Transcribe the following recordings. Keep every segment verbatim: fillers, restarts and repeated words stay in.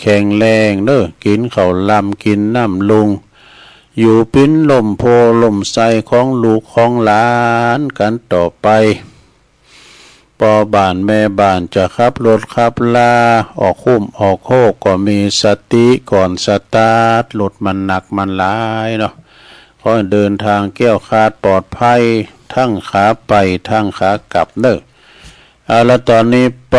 แข็งแรงเน่อ กิ๋นข้าวลำกิ๋นน้ำลุง อยู่เป๋นฮ่มโพธิ์ฮ่มไทรของลูกของหลานกั๋นต่อไป ปอบ้านแม่บ้านจะขับรถขับลา ออกคุ้มออกโฮกก็มีสติก่อนสตาร์ท รถมันหนักมันหลายเนาะ ขอให้เดินทางแคล้วคลาดปลอดภัย ตึงขาไปตึงขากลับเน่อ เอาละ ต๋อนนี้ไป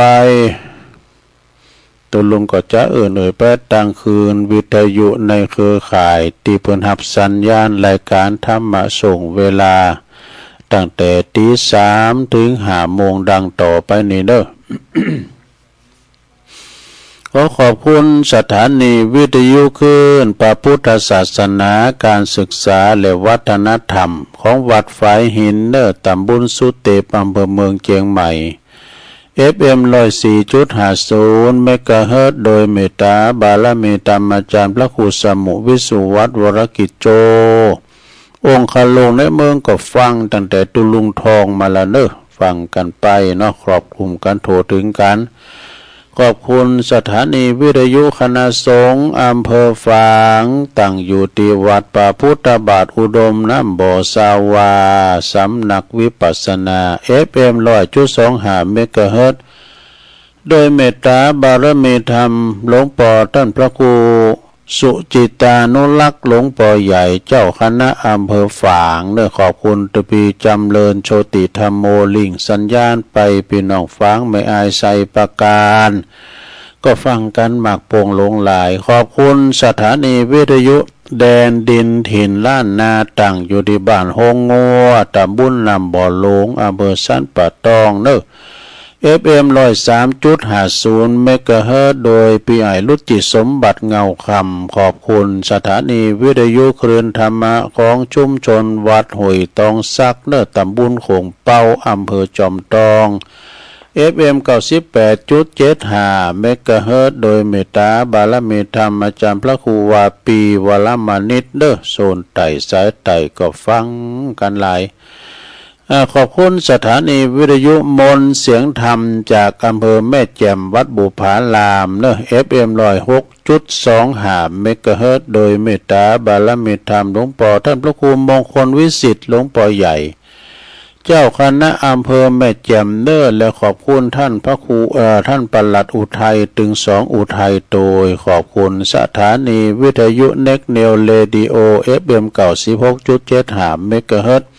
ตุ๊ลุงก็จะเอิ้นเอ่ยไปตางคลื่นวิทยุในเครือข่าย ตี้เปิ้นฮับสัญญาณรายก๋านธรรมะส่งเวลา ตั้งแต่ตี๋สามเถิงห้าโมงดังต่อไปนี้เน่อ ขอขอบคุณสถานีวิทยุคลื่นพระพุทธศาสนา ก๋านศึกษาและวัฒนธรรมของวัดฝายหินเน่อ ต๋ำบลสุเตป อำเภอเมืองเจียงใหม่ เอฟเอ็ม ร้อยสี่จุดห้าศูนย์ เมกะเฮิรตซ์ โดยเมตต๋าบารมีธรรมอาจ๋ารย์พระครูสมุห์ วิสุวัฒน์ วรกิจโจ องครักษ์ในเมืองก็ฟังตั้งแต่ตุ๊ลุงทองมาละเน่อ ฟังกั๋นไปเนาะ ครอบคลุมกั๋น ทั่วเถิงกั๋น ขอบคุณสถานีวิทยุคณะสงฆ์อำเภอฝาง ตั้งอยู่ตี้วัดพระพุทธบาทอุดมน้ำบ่อสาวา สำนักวิปัสสนา เอฟเอ็ม ร้อยจุดสองห้า เมกะเฮิรตซ์ โดยเมตต๋าบารมีธรรมหลวงป้อต้านพระครูสุจิตตานุรักษ์ หลวงป้อใหญ่ เจ้าคณะอำเภอฝางเน่อ ขอบคุณตะปี๋จำเริญโชติธัมโม ริ่งสัญญาณไป ปี้น้องฝางแม่อายไชยประการ ก็ฟังกั๋นมากโป่งหลวงหลาย ขอบคุณสถานีวิทยุแดนดินถิ่นล้านนา ตั้งอยู่ตี้บ้านโฮงงัว ต๋ำบลน้ำบ่อหลวง อำเภอสันป่าตองเน่อ เอฟเอ็ม ร้อยสามจุดห้าศูนย์ เมกะเฮิรตซ์ โดยปี้อ้ายรุจิสมบัติเงาคำ ขอบคุณสถานีวิทยุคลื่นธรรมะของชุมชนวัดห้วยตองสักเน่อ ต๋ำบลโขงเป๊า อำเภอจอมตอง เอฟเอ็ม เก้าสิบแปดจุดเจ็ดห้า เมกะเฮิรตซ์ โดยเมตต๋าบารมีธรรมอาจ๋ารย์พระครูวาปี วรมณิตเน่อ โซนใต้สายใต้ก็ฟังกั๋นหลาย อ่า ขอบคุณสถานีวิทยุมนต์เสียงธรรมจากอำเภอแม่แจ่ม วัดบุพารามเน่อ เอฟเอ็ม ร้อยหกจุดสองห้า เมกะเฮิรตซ์ โดยเมตต๋าบารมีธรรมหลวงป้อต้านพระครูมงคลวิสิทธิ์ หลวงป้อใหญ่ เจ้าคณะอำเภอแม่แจ่มเน่อ และขอบคุณต้านพระครู เอ่อ ต้านปลัดอุทัย ตึงสองอุทัย โตย ขอบคุณสถานีวิทยุเน็กเนวเรดิโอ เอฟเอ็ม เก้าสิบหกจุดเจ็ดห้า เมกะเฮิรตซ์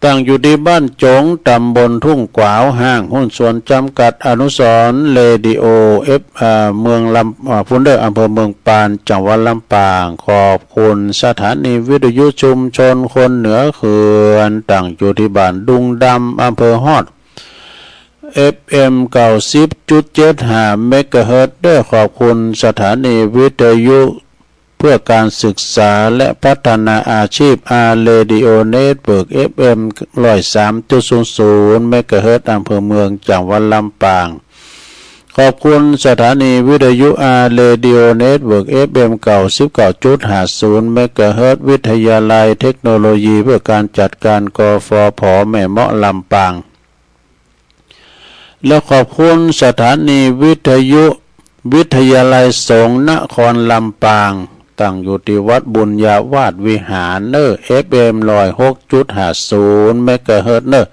ตั้งอยู่ตี้บ้านจ๋ง ต๋ำบลทุ่งกวาว ห้างหุ้นส่วนจ๋ำกัดอนุสรณ์เรดิโอ เอฟ เอ่อ เมืองลำ เอ่อ พุ้นเน่อ อำเภอเมืองปาน จังหวัดลำปาง ขอบคุณสถานีวิทยุชุมชนคนเหนือเขื่อน ตั้งอยู่ตี้บ้านดุงดำ อำเภอฮอด เอฟเอ็ม เก้าสิบจุดเจ็ดห้า เมกะเฮิรตซ์ เน่อ ขอบคุณสถานีวิทยุเพื่อการศึกษาและพัฒนาอาชีพ อาร์ เรดิโอ เน็ตเวิร์ก เอฟเอ็ม ร้อยสามจุดศูนย์ศูนย์ เมกะเฮิรตซ์ อำเภอเมือง จังหวัดลำปาง ขอบคุณสถานีวิทยุ อาร์ เรดิโอ เน็ตเวิร์ก เอฟเอ็ม เก้าสิบเก้าจุดห้าศูนย์ เมกะเฮิรตซ์ วิทยาลัยเทคโนโลยีเพื่อการจัดการ กฟผ แม่เมาะ ลำปาง และขอบคุณสถานีวิทยุวิทยาลัยสงฆ์นครลำปาง ตั้งอยู่ตี้วัดบุญญาวาสวิหารเน่อ เอฟเอ็ม ร้อยหกจุดห้าศูนย์ เมกะเฮิรตซ์ เน่อ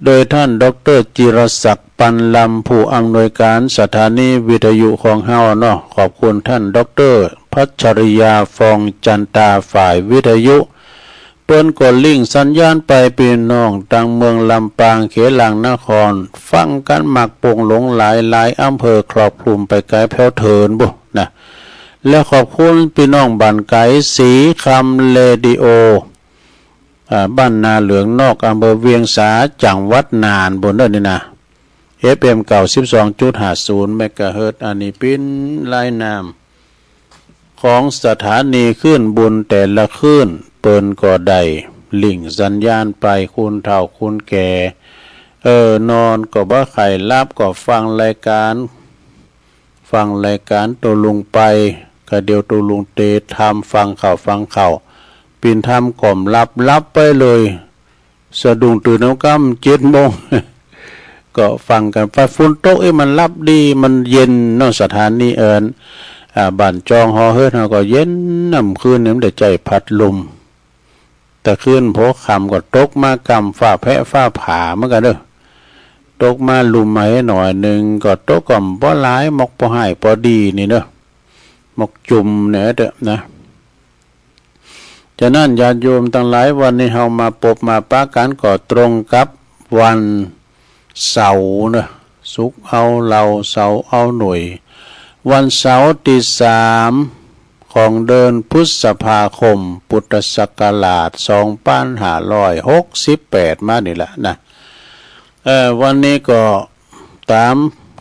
โดยต้านด็อกเตอร์จิรศักดิ์ ปันลำ ผู้อำนวยการสถานีวิทยุของเฮาเนาะ ขอบคุณต้านด็อกเตอร์พัชริยา ฟองจันตา ฝ่ายวิทยุ เปิ้นก็ริ่งสัญญาณไป ปี้น้องตางเมืองลำปาง เขตหลางนคร ฟังกั๋นมากโป่งหลงหลาย หลายอำเภอ ครอบคลุมไปไกลแผวเถินปู้นนะ และขอบคุณปี้น้องบ้านไก๋ ศรีคำเรดิโอ อ่า บ้านนาเหลืองนอก อำเภอเวียงสา จังหวัดน่านปู้นเน่อนี่นะ เอฟเอ็ม เก้าสิบสองจุดห้าศูนย์ เมกะเฮิรตซ์ อันนี้เป๋นลายนามของสถานีคลื่นบุญแต่ละคลื่น เปิ้นก็ได้ริ่งสัญญาณไป คนเฒ่าคนแก่ เออ นอนก็บ่ใค่หลับ ก็ฟังรายก๋าน ฟังรายก๋านตุ๊ลุงไป กะเดี่ยวตุ๊ลุงเตธรรม ฟังข่าวฟังข่าว ปิ่นธรรมก่อมหลับ หลับไปเลย สะดุ้งตื่นเอาก้ำเจ็ดโมง ก็ฟังกั๋นไป ฝนตกอี้มันหลับดี มันเย็นเนาะ สถานี เอ่อ อ่า บ้านจองหอเฮือนเฮาก็เย็น น่ำคืนนี่มันได้ใจ๊พัดลม แต่คืนผอค่ำก็ตกมาก่ำฟ้าแผะฟ้าผ่าเหมือนกั๋นเนาะ ตกมาลุ่มมาหื้อหน่อยนึ่ง ก็ตกก็บ่หลาย หมอกปอห้ายปอดีนี่เนาะ หมอกจุ่มเนี่ยเต๊อะนะ ฉะนั้นญาติโยมตังหลาย วันนี้เฮามาปบมาปะกั๋นก็ตรงกับวันเสาร์เนาะ ศุกร์เอาเหล่า เสาร์เอาหน่วย วันเสาร์ตี้สามของเดือนพฤษภาคม พุทธศักราชสองปันห้าร้อยหกสิบแปดมานี่แหละนะ เอ่อ วันนี้ก็ต๋าม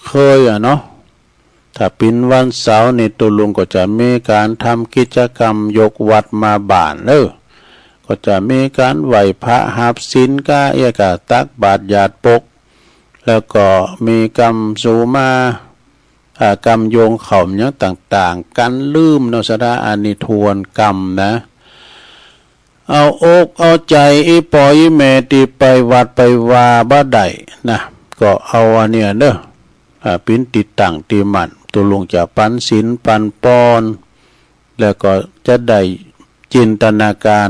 เคยอะเนาะ ถ้าเป๋นวันเสาร์นี่ ตุ๊ลุงก็จะมีก๋านทำกิจกรรมยกวัดมาบ้านเนาะ ก็จะมีก๋านไหว้พระ หับศีล กาเอี้ย กาตักบาตรหยาดปก แล้วก็มีกำสูมา อ่า กำโยงเข่าหยังต่างๆ กั๋นลืมเนาะ สะดา อันนี้ทวนกำนะ เอาอกเอาใจ๋อี่ป้ออี่แม่ตี้ไปวัดไปวาบ่ได้นะ ก็เอาอันเนี้ยเนาะ อ่า เป๋นตี้ตั้งตี้มั่น ตุ๊ลุงจะปันศีลปันปอน แล้วก็จะได้จินตนาก๋าร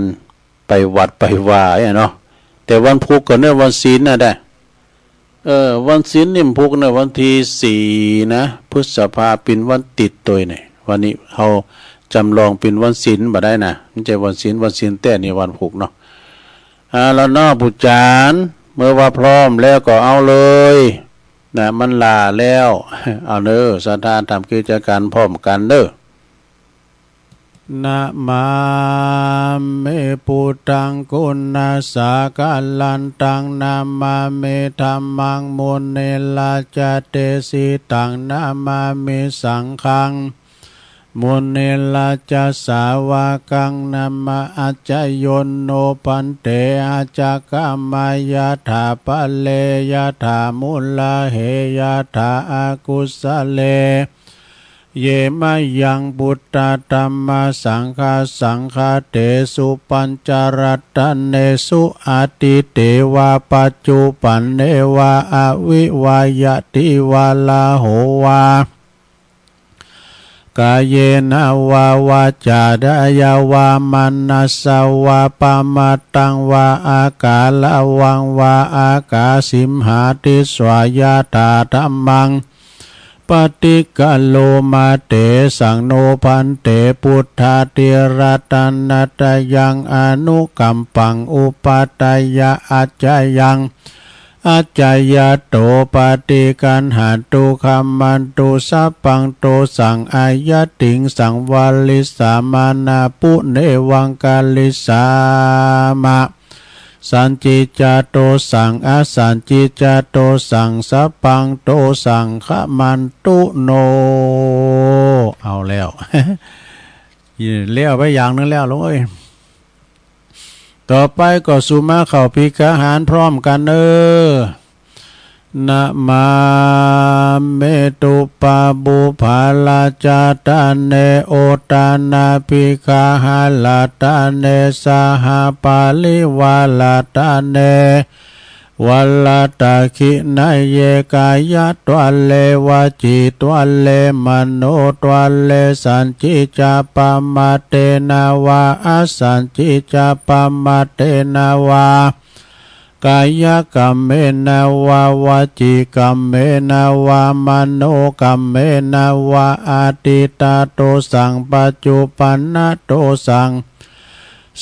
ไปวัดไปวาอะเนาะ แต่วันพุธก็เนาะ วันศีลน่ะได้ เออ วันศีลนี่มันพุธเนาะ วันตี้สี่นะ พฤษภา เป๋นวันติดตวยนี่ วันนี้เฮาจ๋ำลองเป๋นวันศีลบ่ได้นะ บ่ใจ้วันศีล วันศีลแต๊นี่วันพุธเนาะ อ่า แล้วเนาะ ปู่จ๋ารย์ เมื่อว่าพร้อมแล้วก็เอาเลยนะ มันหล้าแล้ว เอาเนาะ สะดา ทำกิจก๋ารพร้อมกั๋นเนาะ นะมามิ พุทธัง กุณัสสะกะลันตัง นะมามิ ธัมมัง มุนิรัจจเตสิตัง นะมามิ สังฆัง มุนิรัจจสาวกัง นะมา อัจฉโยโน ภันเต อาจจกะมะ ยะถา ปะเร ยะถา มุลลา เห ยะถา อกุสสะเล เย มะยัง พุทธะ ธัมมะ สังฆะ สังฆะเตสุ ปัญจรัตเนสุ อตีเตวะ ปัจจุปันเนวะ อวิวะยะติวะ ลาโหวะ กาเยนะวะ วาจ๋า กายวะ มะนะสสะวะ ปะมะตตังวะ อากาละวังวะ อากาสิมหาติสสะ ยะถา ธัมมัง ปะติกะโรมะ เตสัง โน ภันเต พุทธาธิรัตนะตะยัง อนุกัมปัง อุปัฏฐายะ อัจฉยัง อัจฉยะโต ปะติกัณหันตุ ขะมันตุ สัพพังโตสัง อะยะติงสัง วะริสสามา นา ปุเนวัง กะริสสามะ สันติจโตสัง อสันติจโตสัง สัพพังโตสัง ขะมันตุโน เอาแล้ว แล้วไปอย่างนึ่งแล้วลูกเอ้ย ต่อไปก็สุมาเข้าภิกขาหารพร้อมกั๋นเนาะ นะมามิ ตุปะปุพพะราชะตะเน โอทะนะภิกขาหะระตะเน สหปะริวาระตะเน วะระตะขิณะเย กายะทวะเร วจีทวะเร มโนทวะเร สันติจะปะมะเตนะวะ อสันติจะปะมะเตนะวะ กายะกัมเมนะวะ วจีกัมเมนะวะ มโนกัมเมนะวะ อตีตะโตสัง ปัจจุปันนะโตสัง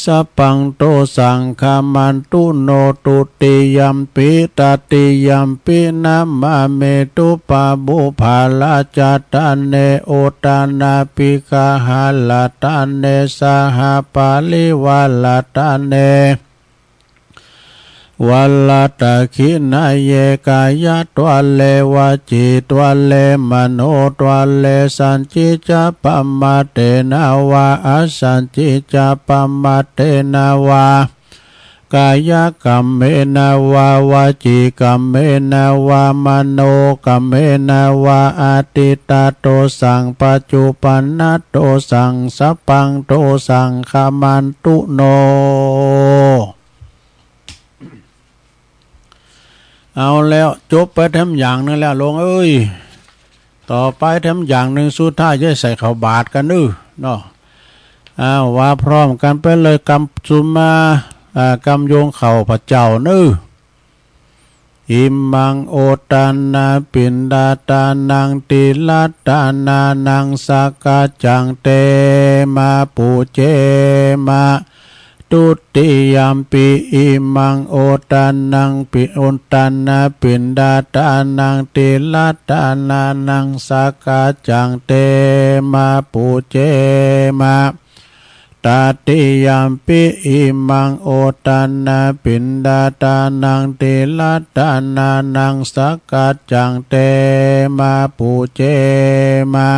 สัพพังโตสัง ขะมันตุโน ตุติยัมปิ ตติยัมปิ นะมามิ ตุปะปุพพะราชะตะเน โอทะนะภิกขาหะระตะเน สหปะริวาระตะเน วะระตะขิณะเย กายะทวะเร วจีทวะเร มโนทวะเร สันติจะปะมะเตนะวะ อสันติจะปะมะเตนะวะ กายะกัมเมนะวะ วจีกัมเมนะวะ มโนกัมเมนะวะ อตีตะโตสัง ปัจจุปันนะโตสัง สัพพังโตสัง ขะมันตุโน เอาแล้ว จบไปแถมอย่างนึ่งแล้วโลงเอ้ย ต่อไปแถมอย่างนึ่งสุดท้ายจะใส่ข้าวบาตรกั๋นเน่อเนาะ อ้าว ว่าพร้อมกั๋นไปเลย กำสุมา อ่า กำโยงข้าพเจ้าเน่อ Imaṃ odannapiṇḍaṭṭhānaṃ tilaṭṭhānaṃ sakkaccaṃ te ma pūjema. Dutiyampi imaṃ odannaṃ pi odannapiṇḍaṭṭhānaṃ tilaṭṭhānaṃ sakkaccaṃ te ma pūjema. Tatiyampi imaṃ odannapiṇḍaṭṭhānaṃ tilaṭṭhānaṃ sakkaccaṃ te ma pūjema.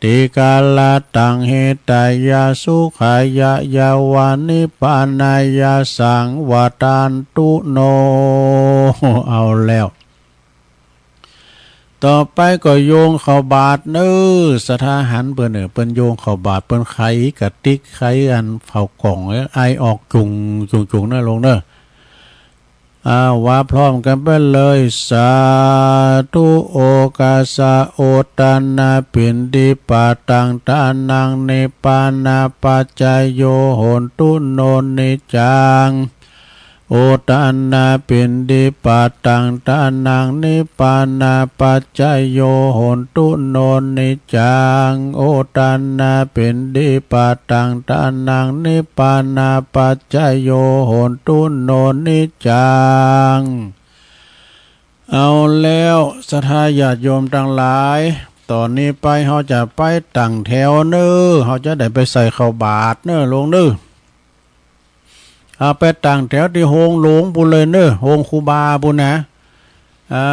Tikalattaṃ hitāya sukhāya yāva nibbānāya saṃvattantu no. เอาแล้ว ต่อไปก็โยงข้าวบาตรเน่อ ศรัทธาหันเปิ้นเน่อ เปิ้นโยงข้าวบาตร เปิ้นไขกะติก ไขอันเผากล่อง ไอออกจุ่งจุ่งจุ่งเน่อโลงเน่อ อ้าว ว่าพร้อมกั๋นไปเลย Sādhu okāsa odannapiṇḍipataṃ ṭhānaṃ nibbānapaccayo hontu no niccaṃ. Odannapiṇḍipataṃ ṭhānaṃ nibbānapaccayo hontu no niccaṃ. Odannapiṇḍipataṃ ṭhānaṃ nibbānapaccayo hontu no niccaṃ. เอาแล้ว ศรัทธาญาติโยมตังหลาย ต่อนี้ไปเฮาจะไปตั้งแถวเน่อ เฮาจะได้ไปใส่ข้าวบาตรเน่อโลงเน่อ เอาไปตั้งแถวตี้โฮงหลวงปู้นเลยเน่อ โฮงครูบาปู้นนะ เอา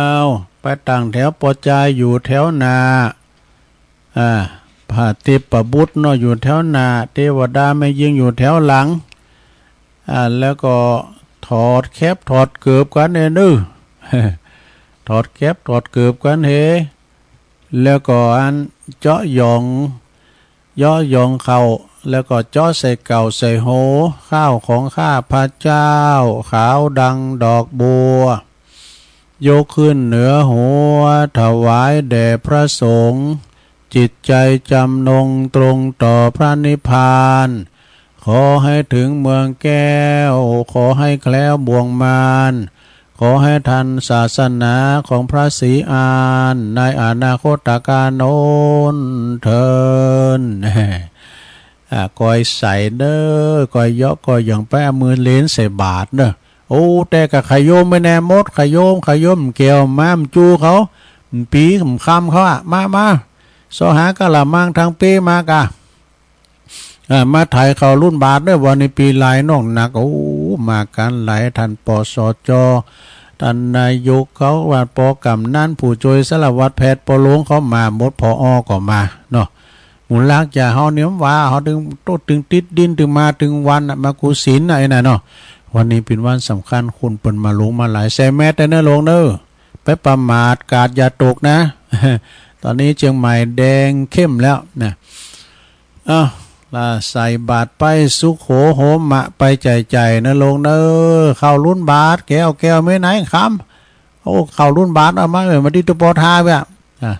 ไปตั้งแถว ปอจายอยู่แถวหน้า อ่า พระเทพบุตรเนาะอยู่แถวหน้า เทวดาแม่ญิงอยู่แถวหลัง อ่า แล้วก็ถอดแคปถอดเกิบกั๋นเน่อ ถอดแคปถอดเกิบกั๋นเฮ แล้วก็อันเจาะหยอง เยาะหยองเข้า แล้วก็เจาะใส่เก้าใส่โห ข้าวของข้าพเจ้า ขาวดังดอกบัว ยกขึ้นเหนือหัว ถวายแด่พระสงฆ์ จิตใจจำนงตรงต่อพระนิพพาน ขอให้ถึงเมืองแก้ว ขอให้แคล้วบ่วงมาร ขอให้ทันศาสนาของพระศรีอานในอนาคตกาลโน้นเทอญ อ่า ก้อยใส่เน่อ ก้อยเยาะก้อยหย่องไป เอามือเลนใส่บาตรเน่อ โอ้ แต่ก็ขะโยมไปแน่หมด ขะโยม ขะโยมแก้ว มา มะจูเขา มะปี๋ มะคำเขาอะ มา มา เซาะหากะละมังตังเป๊มากะ อ่า มาไถ่ข้าวหลุนบาตรเน่อ วันนี้ปี๋หลายน้องหนัก โอ้ มากั๋นหลาย ท่าน ปสจ ท่านนายกเขาว่า ป.กำนัน ผู้จ้วยสารวัตรแพทย์ ป.หลวงเขามาหมด ผอ.ก็มาเนาะ หมู่หลากจ๋าเฮาเนี่ยว่า เฮาตึงโตตึงติดดิน ตึงมาตึงวันน่ะ มากุศิลน่ะ ไอ้นั่นเนาะ วันนี้เป๋นวันสำคัญ คนเปิ้นมาหลวงมาหลาย ใส่แมสก์เน่อโลงเน่อ ไปประมาทกาดอย่าตกนะ ต๋อนนี้เจียงใหม่แดงเข้มแล้วนะ เอ้า ละใส่บาตรไป สุโขโหมะ ไปใจ๋ๆ เน่อโลงเน่อ ข้าวหลุนบาตร แก้ว แก้ว แม่ไหนคำ โอ้ ข้าวหลุนบาตร เอามา เออ มาตี้ตุ๊ปอทาเว้ย อ่ะ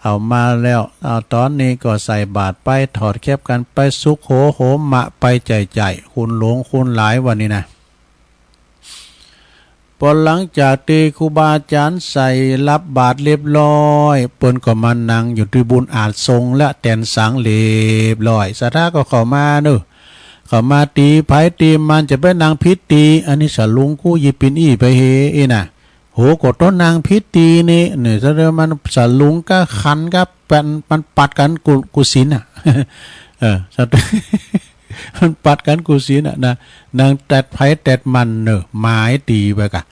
เอามาแล้ว เอา ต๋อนนี้ก็ใส่บาตรไป ถอดแคปกั๋นไป สุโขโหมะ ไปใจ๋ๆ คนหลวงคนหลายวันนี้นะ ปอหลังจากตี้ครูบาอาจ๋ารย์ใส่รับบาตรเรียบร้อย เปิ้นก็มานั่งอยู่ตี้บุญอาสน์ทรงและแตนสังเรียบร้อย ศรัทธาก็เข้ามาเน่อ เข้ามาตี้ใผตี้มัน จะไปนั่งผิดตี้ อันนี้สลุงกู้ยี่ปินอี้ไปเฮอี้น่ะ โห ก็ต้องนั่งผิดตี้นี่ เนี่ย แสดงมันสลุงก้าขันก้าแปน มันปัดกั๋นกู้ กู้ศีลน่ะ เออ มันปัดกั๋นกู้ศีลน่ะนะ นั่งแตดใผแตดมันเน่อ หมายตี้ไปก่ะ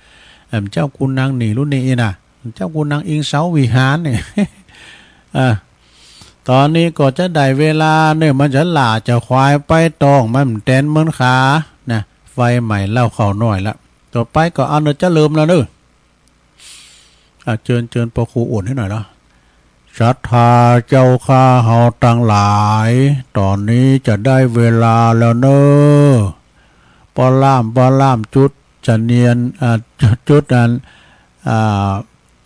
เอิ่ม เจ้ากูนั่งนี่ลุนี่อี้น่ะ เจ้ากูนั่งอิงเสาวิหารนี่ อ่า ต๋อนนี้ก็จะได้เวลาเน่อ มันจะหล้าจะขวายไปต้อง มันแตนเหมือนขา นะ ไฟไหม้เหล้าข้าวน้อยละ ต่อไปก็เอาเน่อ จะเริ่มแล้วเน่อ อ่ะ เจิญ เจิญปอครูอ่วนหื้อหน่อยเนาะ ศรัทธาเจ้าข้าเฮาตังหลาย ต๋อนนี้จะได้เวลาแล้วเน่อ ปอล่าม ปอล่ามจุด ชนวน อ่า จุดอัน อ่า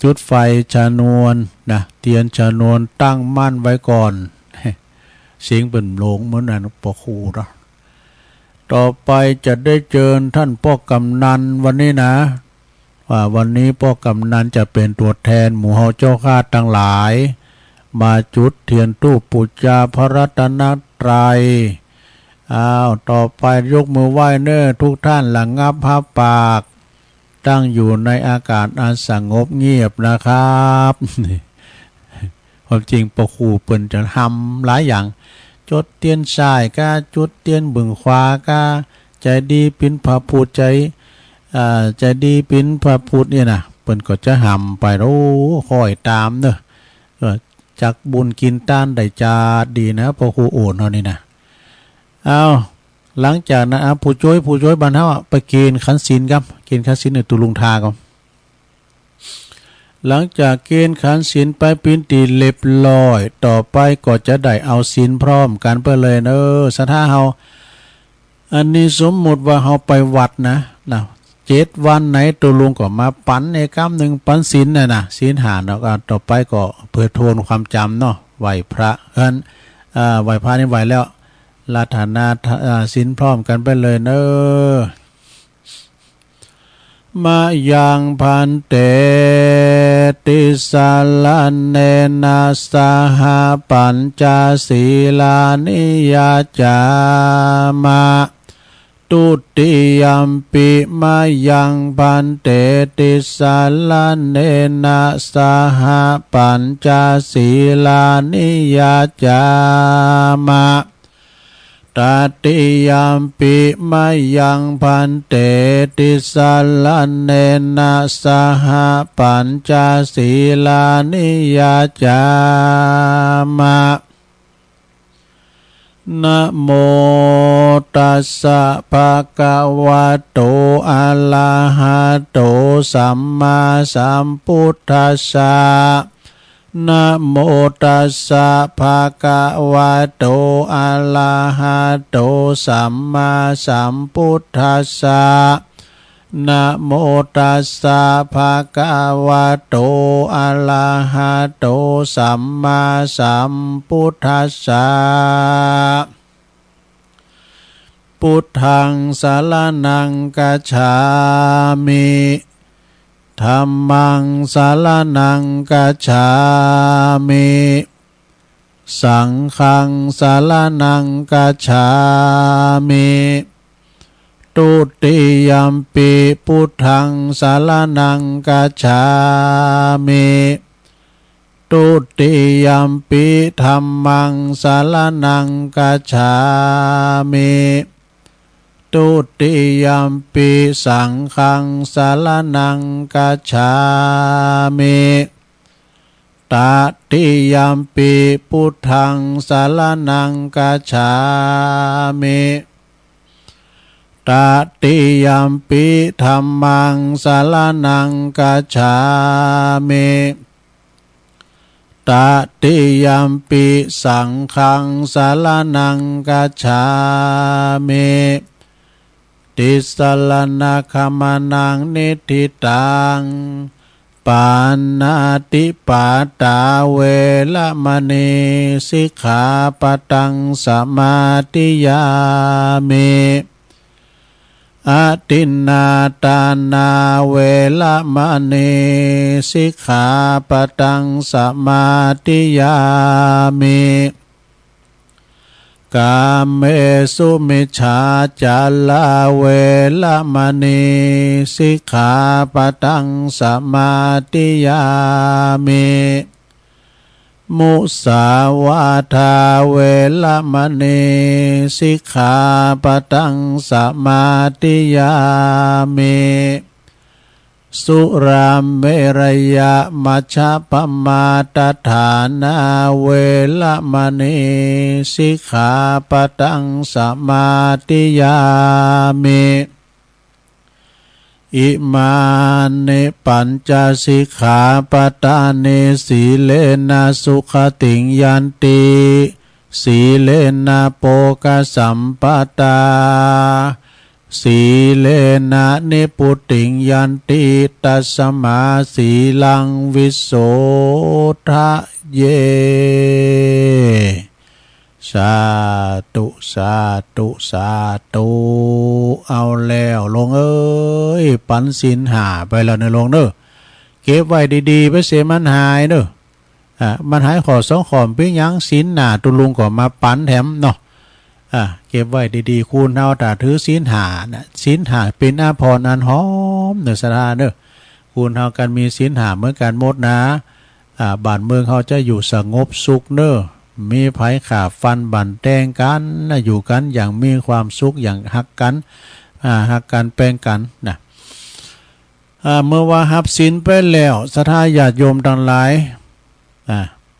จุดไฟชนวนนะ เตียนชนวนตั้งมั่นไว้ก่อน เสียงเปิ้นโหลงเหมือนอันปอครูเนาะ ต่อไปจะได้เจิญต้านป้อกำนันวันนี้นะ ว่าวันนี้ป้อกำนันจะเป๋นตั๋วแตนหมู่เฮาเจ้าข้าตังหลาย มาจุดเตียนธูปปู๋จาพระรัตนตรัย อ้าว ต่อไปยกมือไหว้เน่อ ทุกต้านระงับผ้าปาก ตั้งอยู่ในอากาศอันสงบเงียบนะครับ ความจริงปอครูเปิ้นจะฮำหลายอย่าง จุดเตียนซ้ายก้า จุดเตียนเบื้องขวาก้า ใจ๋ดีเป๋นพระพุทธ ใจ๋ อ่า ใจ๋ดีเป๋นพระพุทธเนี่ยนะ เปิ้นก็จะฮำไป โอ้ ค่อยต๋ามเน่อ เออ จักบุญกิ๋นตานได้จาดดีนะ ปอครูโอนเฮานี่นะ อ้าว หลังจากนั้น อ่ะ ผู้จ้วย ผู้จ้วยบ้านเฮาอะ ไปเกณฑ์ขันศีลก่ำ เกณฑ์ขันศีลเนี่ย ตุ๊ลุงทาก่ำ หลังจากเกณฑ์ขันศีลไปเป๋นตี้เรียบร้อย ต่อไปก็จะได้เอาศีลพร้อมกั๋นไปเลยเน่อ ศรัทธาเฮา อันนี้สมมุติว่าเฮาไปวัดนะ นะ เจ็ดวันไหนตุ๊ลุงก็มาปั๋นเอกำนึ่งปั๋นศีลน่ะนะ ศีลห้าเนาะ ก็ต่อไปก็เปื้อทวนความจ๋ำเนาะ ไหว้พระ อัน อ่า ไหว้พระนี่ไหว้แล้ว อาราธนา อ่า ศีลพร้อมกั๋นไปเลยเน่อ มะยังภันเต ติสสะระเณนะสะหะ ปัญจสีลานิยัจฉามะ ทุติยัมปิ มะยังภันเต ติสสะระเณนะสะหะ ปัญจสีลานิยัจฉามะ ตติยัมปิ มะยังภันเต ติสสะระเณนะสะหะ ปัญจสีลานิยัจฉามะ นะโมตัสสะ ภะคะวะโต อะระหะโต สัมมาสัมพุทธัสสะ นะโมตัสสะ ภะคะวะโต อะระหะโต สัมมาสัมพุทธัสสะ นะโมตัสสะ ภะคะวะโต อะระหะโต สัมมาสัมพุทธัสสะ พุทธังสะระณังคัจฉามิ ธัมมังสะระณังคัจฉามิ สังฆังสะระณังคัจฉามิ ทุติยัมปิ พุทธังสะระณังคัจฉามิ ทุติยัมปิ ธัมมังสะระณังคัจฉามิ ทุติยัมปิ สังฆังสะระณังคัจฉามิ ตติยัมปิ พุทธังสะระณังคัจฉามิ ตติยัมปิ ธัมมังสะระณังคัจฉามิ ตติยัมปิ สังฆังสะระณังคัจฉามิ ติสสะระณะคะมะนะนิฏฐิตัง ปาณาติปาตา เวระมะณี สิกขาปะทัง สะมาธิยามิ อทินนาทานา เวระมะณี สิกขาปะทัง สะมาธิยามิ กาเมสุมิจฉาจารา เวระมะณี สิกขาปะทัง สะมาธิยามิ มุสาวาทา เวระมะณี สิกขาปะทัง สะมาธิยามิ สุราเมรยะมัชฌะปะมาทฐานา เวระมะณี สิกขาปะทัง สะมาธิยามิ อิมานิปัญจสิกขาปะทานิ สีเลนะสุขติงยันติ สีเลนะโภคสัมปะทา สีเลนะนิพพุติงยันติ ตัสมาสีลังวิโสทะเย สาธุ สาธุ สาธุ เอาแล้วโลงเอ้ย ปั๋นศีลห้าไปแล้วเน่อโลงเน่อ เก็บไว้ดีๆ ไปเสียมันหายเน่อ อ่า มันหายข้อสองข้อ เป๋นหยัง ศีลหน้าตุ๊ลุงก็มาปั๋นแถมเนาะ อ่า เก็บไว้ดีๆ คนเฮาถ้าถือศีลห้านะ ศีลห้าเป๋นอาภรณ์อันหอมเน่อศรัทธาเน่อ คนเฮากั๋นมีศีลห้าเหมือนกั๋นหมดนะ อ่า บ้านเมืองเฮาจะอยู่สงบสุขเน่อ มีภัยฆ่าฟันบั่นแตงกั๋นนะ อยู่กั๋นอย่างมีความสุข อย่างฮักกั๋น อ่า ฮักกั๋นแปงกั๋นนะ อ่า เมื่อว่าฮับศีลไปแล้ว ศรัทธาญาติโยมตังหลาย อ่า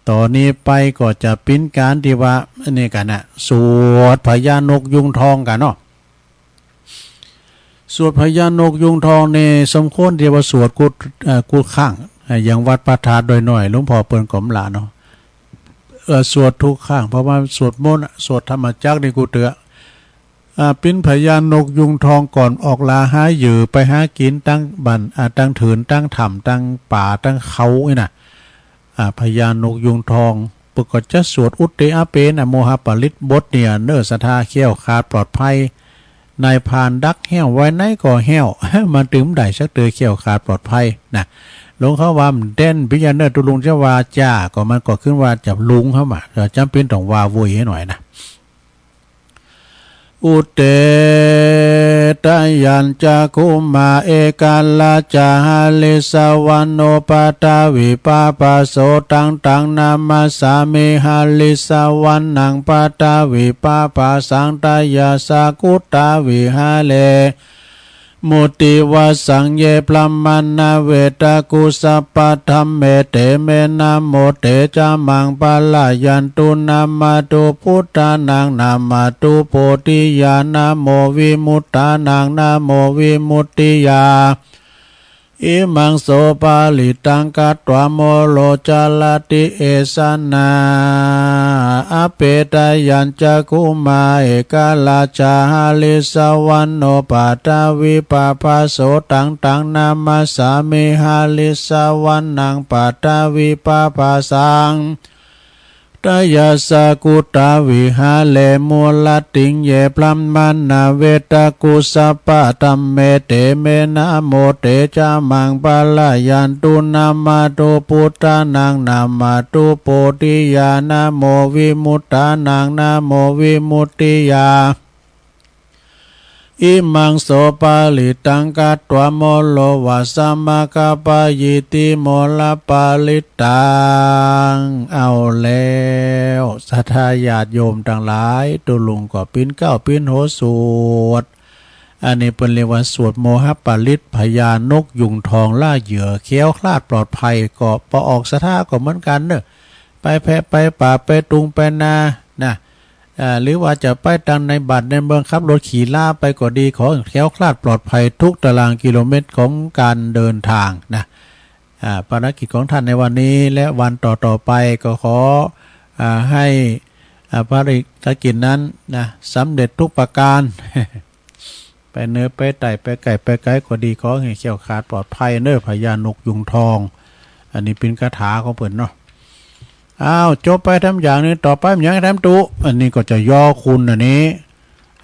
ต่อนี้ไปก็จะเป๋นก๋านตี้ว่า อันนี้กั๋นนะ สวดพญานกยูงทองกั๋นเนาะ สวดพญานกยูงทองนี่สมควรตี้ว่าสวดกู้ เอ่อ กู้ครั้ง อ่า อย่างวัดพระธาตุดอยน้อย หลวงพ่อเปิ้นก็บ่ละเนาะ เอ่อ สวดกู้ครั้ง เพราะว่าสวดมนต์อะ สวดธรรมจักรนี่กู้เตื้อ อ่า เป๋นพญานกยูงทองก่อนออกหาเหยื่อไปหากิ๋นตังบ้าน อ่า ตังเถิน ตังถ้ำ ตังป่า ตังเขานี่นะ อ่า พญานกยูงทอง เปิ้นก็จะสวดอุตเตอะเป นะโมหะปริตรบทเนี่ยเน่อศรัทธา แคล้วคลาดปลอดภัย นายพรานดักแห้วไว้ไหนก็แห้ว มันตึงบ่ได้สักเตื้อ แคล้วคลาดปลอดภัยนะ หลวงเขาว่ามันแด่นปิยะเน่อ ตุ๊ลุงจะว่าจ้า ก็มันก็ขึ้นว่าจะลุงเขามา ก็จ๋ำเป๋นต้องว่าโวยหื้อหน่อยนะ อุตเต ตะยัญจะคุมา เอกราชหริสวรรณโณ ปะทวิปปะโส ตัง ตัง นามัสสามิ หริสวรรณัง ปะทวิปปะสัง ตะยัสสะ กุตตาวิหะเร มุติวาสัง เย พรหมมา นะเวทะกุสสะปะ ธัมเม เต เม นะโม เต จะ มัง ปะระยันตุ นะมะตุ พุทธานัง นะมะตุ โพธิยา นะโม วิมุตตานัง นะโม วิมุตติยา อิมัง โส ปะริตตัง กัตวา โมโร จะรติ เอสะนา อเป ตะยัญจะคุมา เอกราชหริสวรรณโณ ปะทวิปปะโส ตัง ตัง นามัสสามิ หริสวรรณัง ปะทวิปปะสัง ตะยัสสะ กุตตาวิหะเร มุตติง เย พรหมมา นะเวทะกุสสะปะ ธัมเม เต เม นะโม เต จะ มัง ปะระยันตุ นะมะตุ พุทธานัง นะมะตุ โพธิยา นะโม วิมุตตานัง นะโม วิมุตติยา อิมัง โส ปะริตตัง กัตวา โมโร วาสะ มะคะปะยิติ โมรปะริตตัง เอาแล้ว ศรัทธาญาติโยมตังหลาย ตุ๊ลุงก็ปิ๊นเกล้าปิ๊นโหสวด อันนี้เปิ้นเรียกว่าสวดโมหะปริตร พญานกยูงทองล่าเหยื่อ แคล้วคลาดปลอดภัย ก็ปอออกศรัทธาก็เหมือนกั๋นเน่อ ไปแพะไปป่าไปตุงไปนา นะ อ่า หรือว่าจะไปตังในบ้านในเมือง ขับรถขี่ลาไปก็ดี ขอแคล้วคลาดปลอดภัยทุกตารางกิโลเมตรของก๋านเดินตางนะ อ่า ภารกิจของต้านในวันนี้และวันต่อๆ ไปก็ขอ อ่า หื้อ อ่า ภารกิจนั้นนะ สำเร็จทุกประก๋าน ไปเหนือไปใต้ ไปใก้ไปไก๋ก็ดี ขอหื้อแคล้วคลาดปลอดภัยเน่อ พญานกยูงทอง อันนี้เป๋นคาถาของเปิ้นเนาะ อ้าว จบไปตามอย่างนี้ ต่อไปมันยังตามตุ๊ อันนี้ก็จะยอคุณอันนี้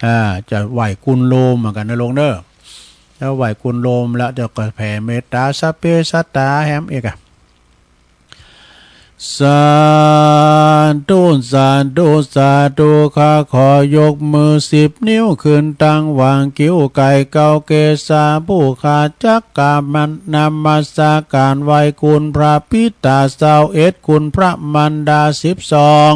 อ่า จะไหว้คุณโลมเหมือนกั๋นเน่อโลมเน่อ แล้วไหว้คุณโลมแล้วเจ้าก็แผ่เมตตาสัพเพสัตตาแหมอีกอะ สาธุ สาธุ สาธุ ข้าขอยกมือสิบนิ้วขึ้นตังหว่างคิ้ว ไก่เกาเกศา ผู้ข้าจักกราบนมัสก๋านไหว้คุณพระปิตาซาวเอ็ด คุณพระมารดาสิบสอง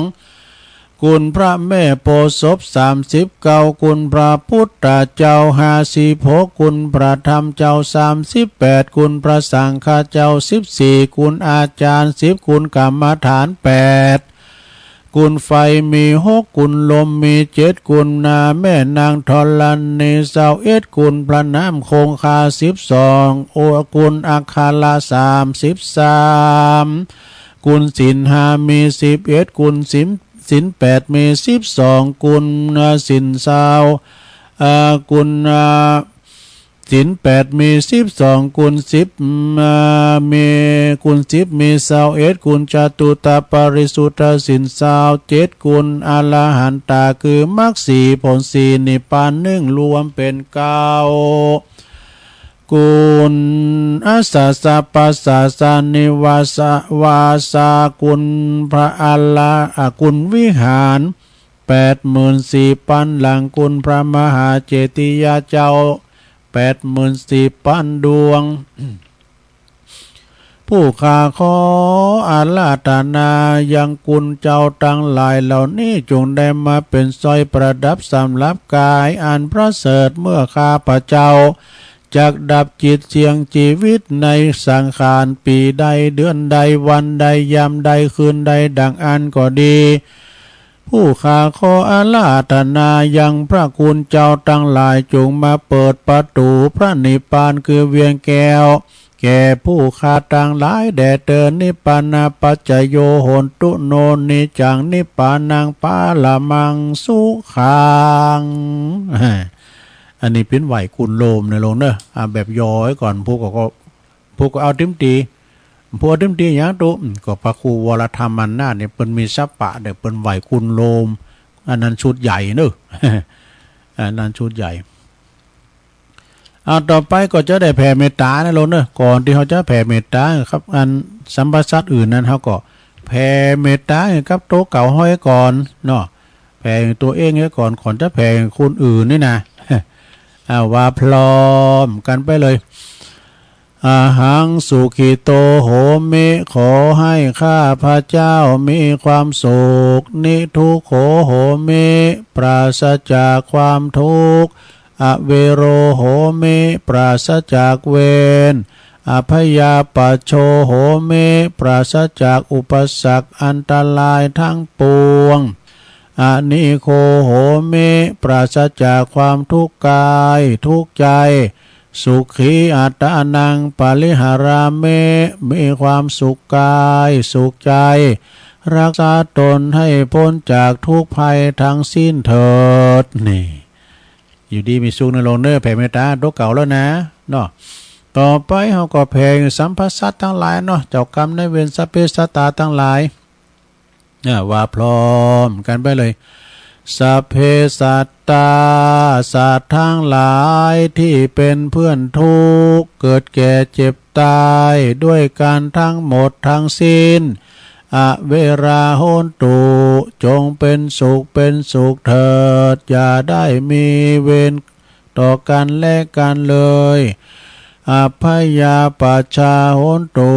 คุณพระแม่โพธิ์ศพสามสิบเก้า คุณพระพุทธเจ้าห้าสิบหก คุณพระธรรมเจ้าสามสิบแปด คุณพระสังฆเจ้าสิบสี่ คุณอาจารย์สิบ คุณกรรมฐานแปด คุณไฟมีหก คุณลมมีเจ็ด คุณนาแม่นางธรณีซาวเอ็ด คุณพระน้ำคงคาสิบสอง โอ คุณอัคระสามสิบสาม คุณศีลห้ามีสิบเอ็ด คุณศีล ศีลแปดมีสิบสอง คุณศีลซาว อ่า กุณ อ่า ศีลแปดมีสิบสอง กุณสิบ อ่า มี กุณสิบมีซาวเอ็ด กุณจตุตปริสุทธิศีลซาวเจ็ด กุณอรหันตาคือมรรคสี่ผลสี่นิพพานหนึ่ง รวมเป๋นเก้า กุณอัสสะปัสสะสะนิวาสะวาสา กุณพระอรหะ อ่า กุณวิหารแปดหมื่นสี่ปันหลัง กุณพระมหาเจติยาเจ้าแปดหมื่นสี่ปันดวง ผู้ข้าขออาราธนายังกุณเจ้าตังหลายเหล่านี้ จงได้มาเป๋นสร้อยประดับสำหรับก๋ายอันประเสริฐ เมื่อข้าพเจ้าจักดับจิตเสี่ยงจีวิตในสังขาร ปี๋ใด เดือนใด วันใด ยามใด คืนใด ดังอั้นก็ดี ผู้ข้าขออาราธนายังพระคุณเจ้าตังหลาย จงมาเปิดประตู๋พระนิพพานคือเวียงแก้ว แก่ผู้ข้าตังหลายแด่เตอญ นิพพานะปัจจโย โหนตุ โน นิจจัง นิพพานัง ปรมัง สุขัง อันนี้เป๋นไหว้กุณโลมเน่อโลมเน่อ อ่า แบบย่อไว้ก่อน ผู้ก็ ก็ ผู้ก็เอาเต๋มตี้ ผู้เอาเต๋มตี้หยังตุ๊ อืม ก็พระครูวรธรรมานาถเนี่ย เปิ้นมีสปะเน่อ เปิ้นไหว้กุณโลม อันนั้นชุดใหญ่เน่อ อันนั้นชุดใหญ่ เอา ต่อไปก็จะได้แผ่เมตต๋าเน่อโลมเน่อ ก่อนตี้เฮาจะแผ่เมตต๋าครับ อันสัมภสัตว์อื่นนั้น เฮาก็แผ่เมตต๋ากับตั๋วเก่าเฮาไว้ก่อนเนาะ แผ่ตั๋วเองไว้ก่อน ก่อนจะแผ่คนอื่นนี่นะ อ่า ว่าพร้อมกั๋นไปเลย อะหัง สุขิโต โหมิ ขอให้ข้าพเจ้ามีความสุข นิทุกโข โหมิ ปราศจากความทุกข์ อเวโร โหมิ ปราศจากเวร อพยาปัชโช โหมิ ปราศจากอุปสรรคอันตรายทั้งปวง อนิโค โหมิ ปราศจากความทุกข์กายทุกข์ใจ สุขีอัตตานัง ปริหารามิ มีความสุขกายสุขใจ รักษาตนให้พ้นจากทุกข์ภัยทั้งสิ้นเถิด นี่ อยู่ดีมีสุขเน่อโลมเน่อ แผ่เมตต๋าตั๋วเก่าแล้วนะ เนาะ ต่อไปเฮาก็แผ่สัมภสัตว์ตังหลายเนาะ เจ้ากรรมนายเวร สัพเพสัตตาตังหลาย อ่า ว่าพร้อมกั๋นไปเลย สัพเพสัตตา สัตว์ตังหลายตี้เป๋นเปื้อนทุกข์ เกิดแก่เจ็บตาย ด้วยกั๋นตังหมดตังสิ้น อเวรา โหนตุ จงเป๋นสุขเป๋นสุขเถิด อย่าได้มีเวรต่อกั๋นและกั๋นเลย อพยาปัชชา โหนตุ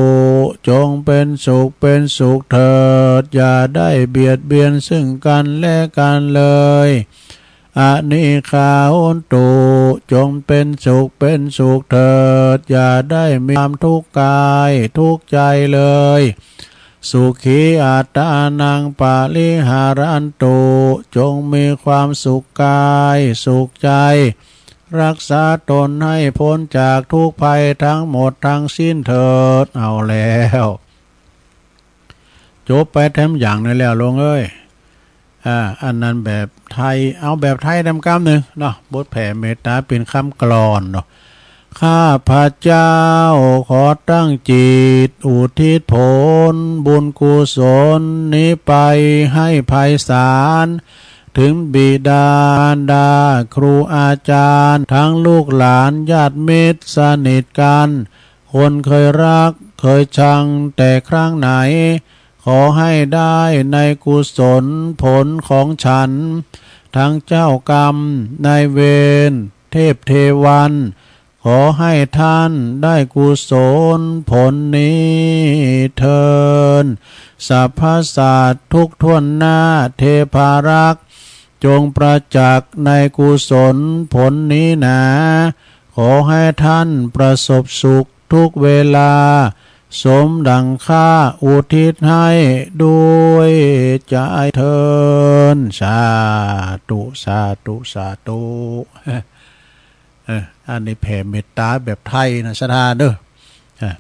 จงเป๋นสุขเป๋นสุขเถิด อย่าได้เบียดเบียนซึ่งกั๋นและกั๋นเลย อนิคา โหนตุ จงเป๋นสุขเป๋นสุขเถิด อย่าได้มีความทุกข์กายทุกข์ใจเลย สุขีอัตตานัง ปริหารันตุ จงมีความสุขกายสุขใจ รักษาตนให้พ้นจากทุกข์ภัยทั้งหมดตังสิ้นเถิด เอาแล้ว จบไปแถมอย่างนั้นแล้วโลมเอ้ย อ่า อันนั้นแบบไทย เอาแบบไทยแถมกำนึ่งเนาะ บทแผ่เมตต๋าเป๋นกำกลอนเนาะ ข้าพเจ้าขอตั้งจิตอุทิศผลบุญกุศลนี้ไปให้ไพศาล ถึงบิดามารดา ครูอาจารย์ ทั้งลูกหลานญาติมิตรสนิทกั๋น คนเคยฮักเคยชังแต่ครั้งไหน ขอให้ได้ในกุศลผลของฉัน ทั้งเจ้ากรรมนายเวร เทพเทวัน ขอให้ท่านได้กุศลผลนี้เทอญ สรรพสัตว์ทุกถ้วนหน้า เทพารักษ์ จงประจักษ์ในกุศลผลนี้หนา ขอให้ท่านประสบสุขทุกเวลา สมดังข้าอุทิศให้ด้วยใจเทอญ สาธุ สาธุ สาธุ เออ อันนี้แผ่เมตต๋าแบบไทยนะ ศรัทธาเด้อ อ่ะ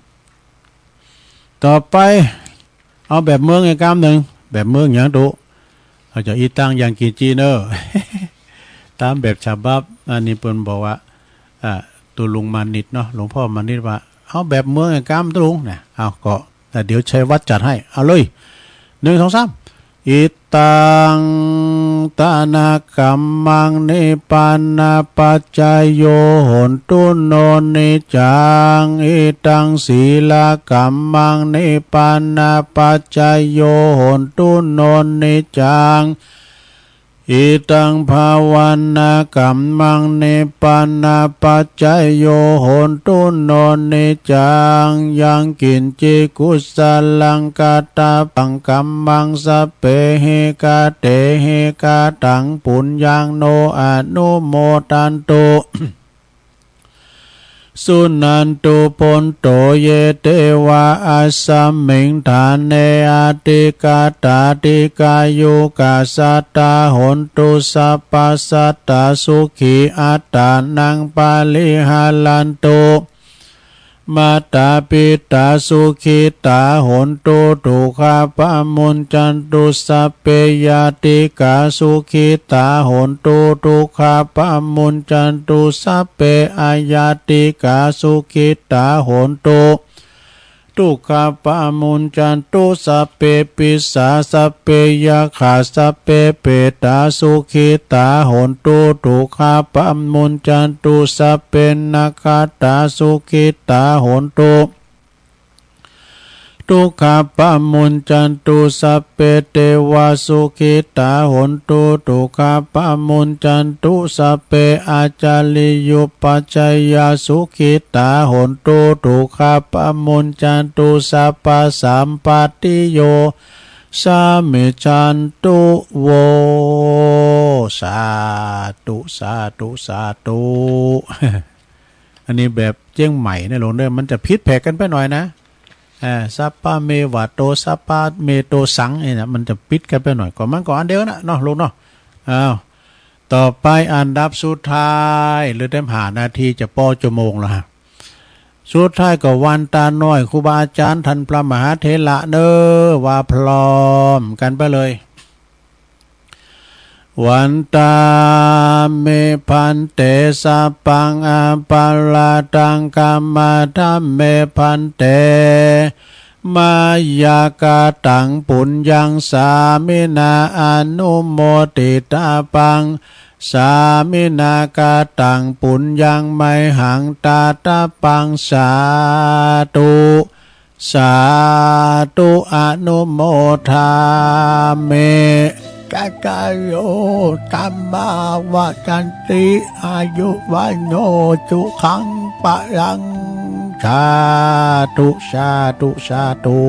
ต่อไป เอาแบบเมืองอีกกำนึ่ง แบบเมืองหยังตุ๊ เอาเจ้า อิตัง ยังกิญจิ เน่อ ต๋ามแบบฉบับ อันนี้เปิ้นบอกว่า อ่า ตุ๊ลุงมานิตย์เนาะ หลวงพ่อมานิตย์ว่า เอาแบบเมืองอะ กำตุ๊ลุงนะ เอา ก็ แต่เดี๋ยวชัยวัฒน์จัดให้ เอาเลย หนึ่ง สอง สาม อิตัง ทานะกัมมัง นิพพานะปัจจโย โหนตุ โน นิจจัง อิตัง สีลกัมมัง นิพพานะปัจจโย โหนตุ โน นิจจัง อิตัง ภาวนากัมมัง นิพพานะปัจจโย โหนตุ โน นิจจัง ยังกิญจิ กุสลัง กัตตะปัง กัมมัง สัพเพหิ กะเตหิ กะตัง ปุญญัง โน อนุโมทันตุ สุนันตุ ภวันโต เย เตวา อัสมิง ฐาเน อธิกัตตา ดีฆายุกัสสะ โหนตุ สัพพะสัตตา สุขี อัตตานัง ปะริหะรันตุ มาตา ปิตา สุขิตา โหนตุ ทุกขาปะมุญจันตุ สัพเพ ญาติกา สุขิตา โหนตุ ทุกขาปะมุญจันตุ สัพเพ อญาติกา สุขิตา โหนตุ ทุกขาปะมุญจันตุ สัพเพ ปิสา สัพเพ ยักขา สัพเพ เปตา สุขิตา โหนตุ ทุกขาปะมุญจันตุ สัพเพ นักขัตตา สุขิตา โหนตุ ทุกขาปะมุญจันตุ สัพเพ เตวา สุขิตา โหนตุ ทุกขาปะมุญจันตุ สัพเพ อาจาริยุปัชฌายา สุขิตา โหนตุ ทุกขาปะมุญจันตุ สัพพะสัมปตติโย สามิชชันตุ โว สาธุ สาธุ สาธุ อันนี้แบบเจียงใหม่นะโลมเด้อ มันจะผิดแผกกั๋นไปหน่อยนะ อ่า สัพพะเมวะโต สัพพะเมโตสัง นี่นะ มันจะผิดกั๋นไปหน่อย ก็มันก็อันเดียวนะเนาะโลมเนาะ อ้าว ต่อไปอันดับสุดท้าย เหลือแต้มห้านาทีจะปอจั่วโมงแล้วฮะ สุดท้ายก็วันตาน้อย ครูบาอาจ๋ารย์ต้านพระมหาเถระเน้อ ว่าพร้อมกั๋นไปเลย วันตาเม ภันเต สัพพัง อภะระตัง ขมะทะเม ภันเต มะยะ กะตัง ปุญญัง สามินา อนุโมทิตาปัง สามินา กะตัง ปุญญัง มะหัง ทาตาปัง สาธุ สาธุ อนุโมทามิ จัตตาโร ธัมมา วัฑฒันติ อายุ วัณโณ สุขัง พะลัง สาธุ สาธุ สาธุ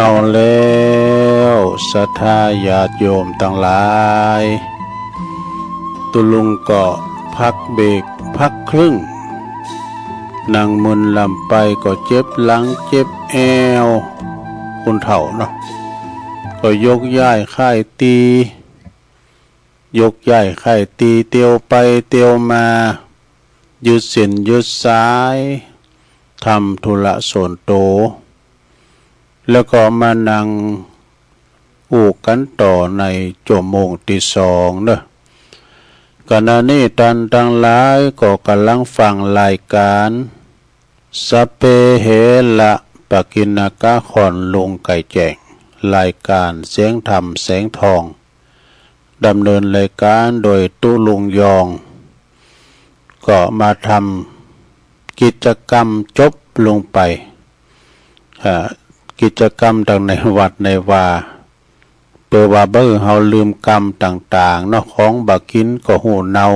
เอาแล้ว ศรัทธาญาติโยมตังหลาย ตุ๊ลุงก็พักเบรก พักครึ่ง นั่งมึนลำไปก็เจ็บหลังเจ็บแอว คนเฒ่าเนาะ ก็ยกย้ายค่ายตี๋ ยกย้ายค่ายตี๋ เตียวไปเตียวมา ยืดเส้นยืดสาย ทำธุระส่วนตั๋ว แล้วก็มานั่งอู้กั๋นต่อในจั่วโมงตี้สองเนาะ ขณะนี้ต้านตังหลายก็ก่ำลังฟังรายก๋าน สัพเพเหระ ปกิณณกะ ขอนลุงไก่แจ้ง รายก๋านเสียงธรรมแสงทอง ดำเนินรายก๋านโดยตุ๊ลุงยอง ก็มาทำกิจกรรมจบลงไป อ่า กิจกรรมตังในวัดในวา เปื้อว่าบ่หื้อเฮาลืมกรรมต่างๆ เนาะ ของบ่กิ๋นก็ฮู้เน่า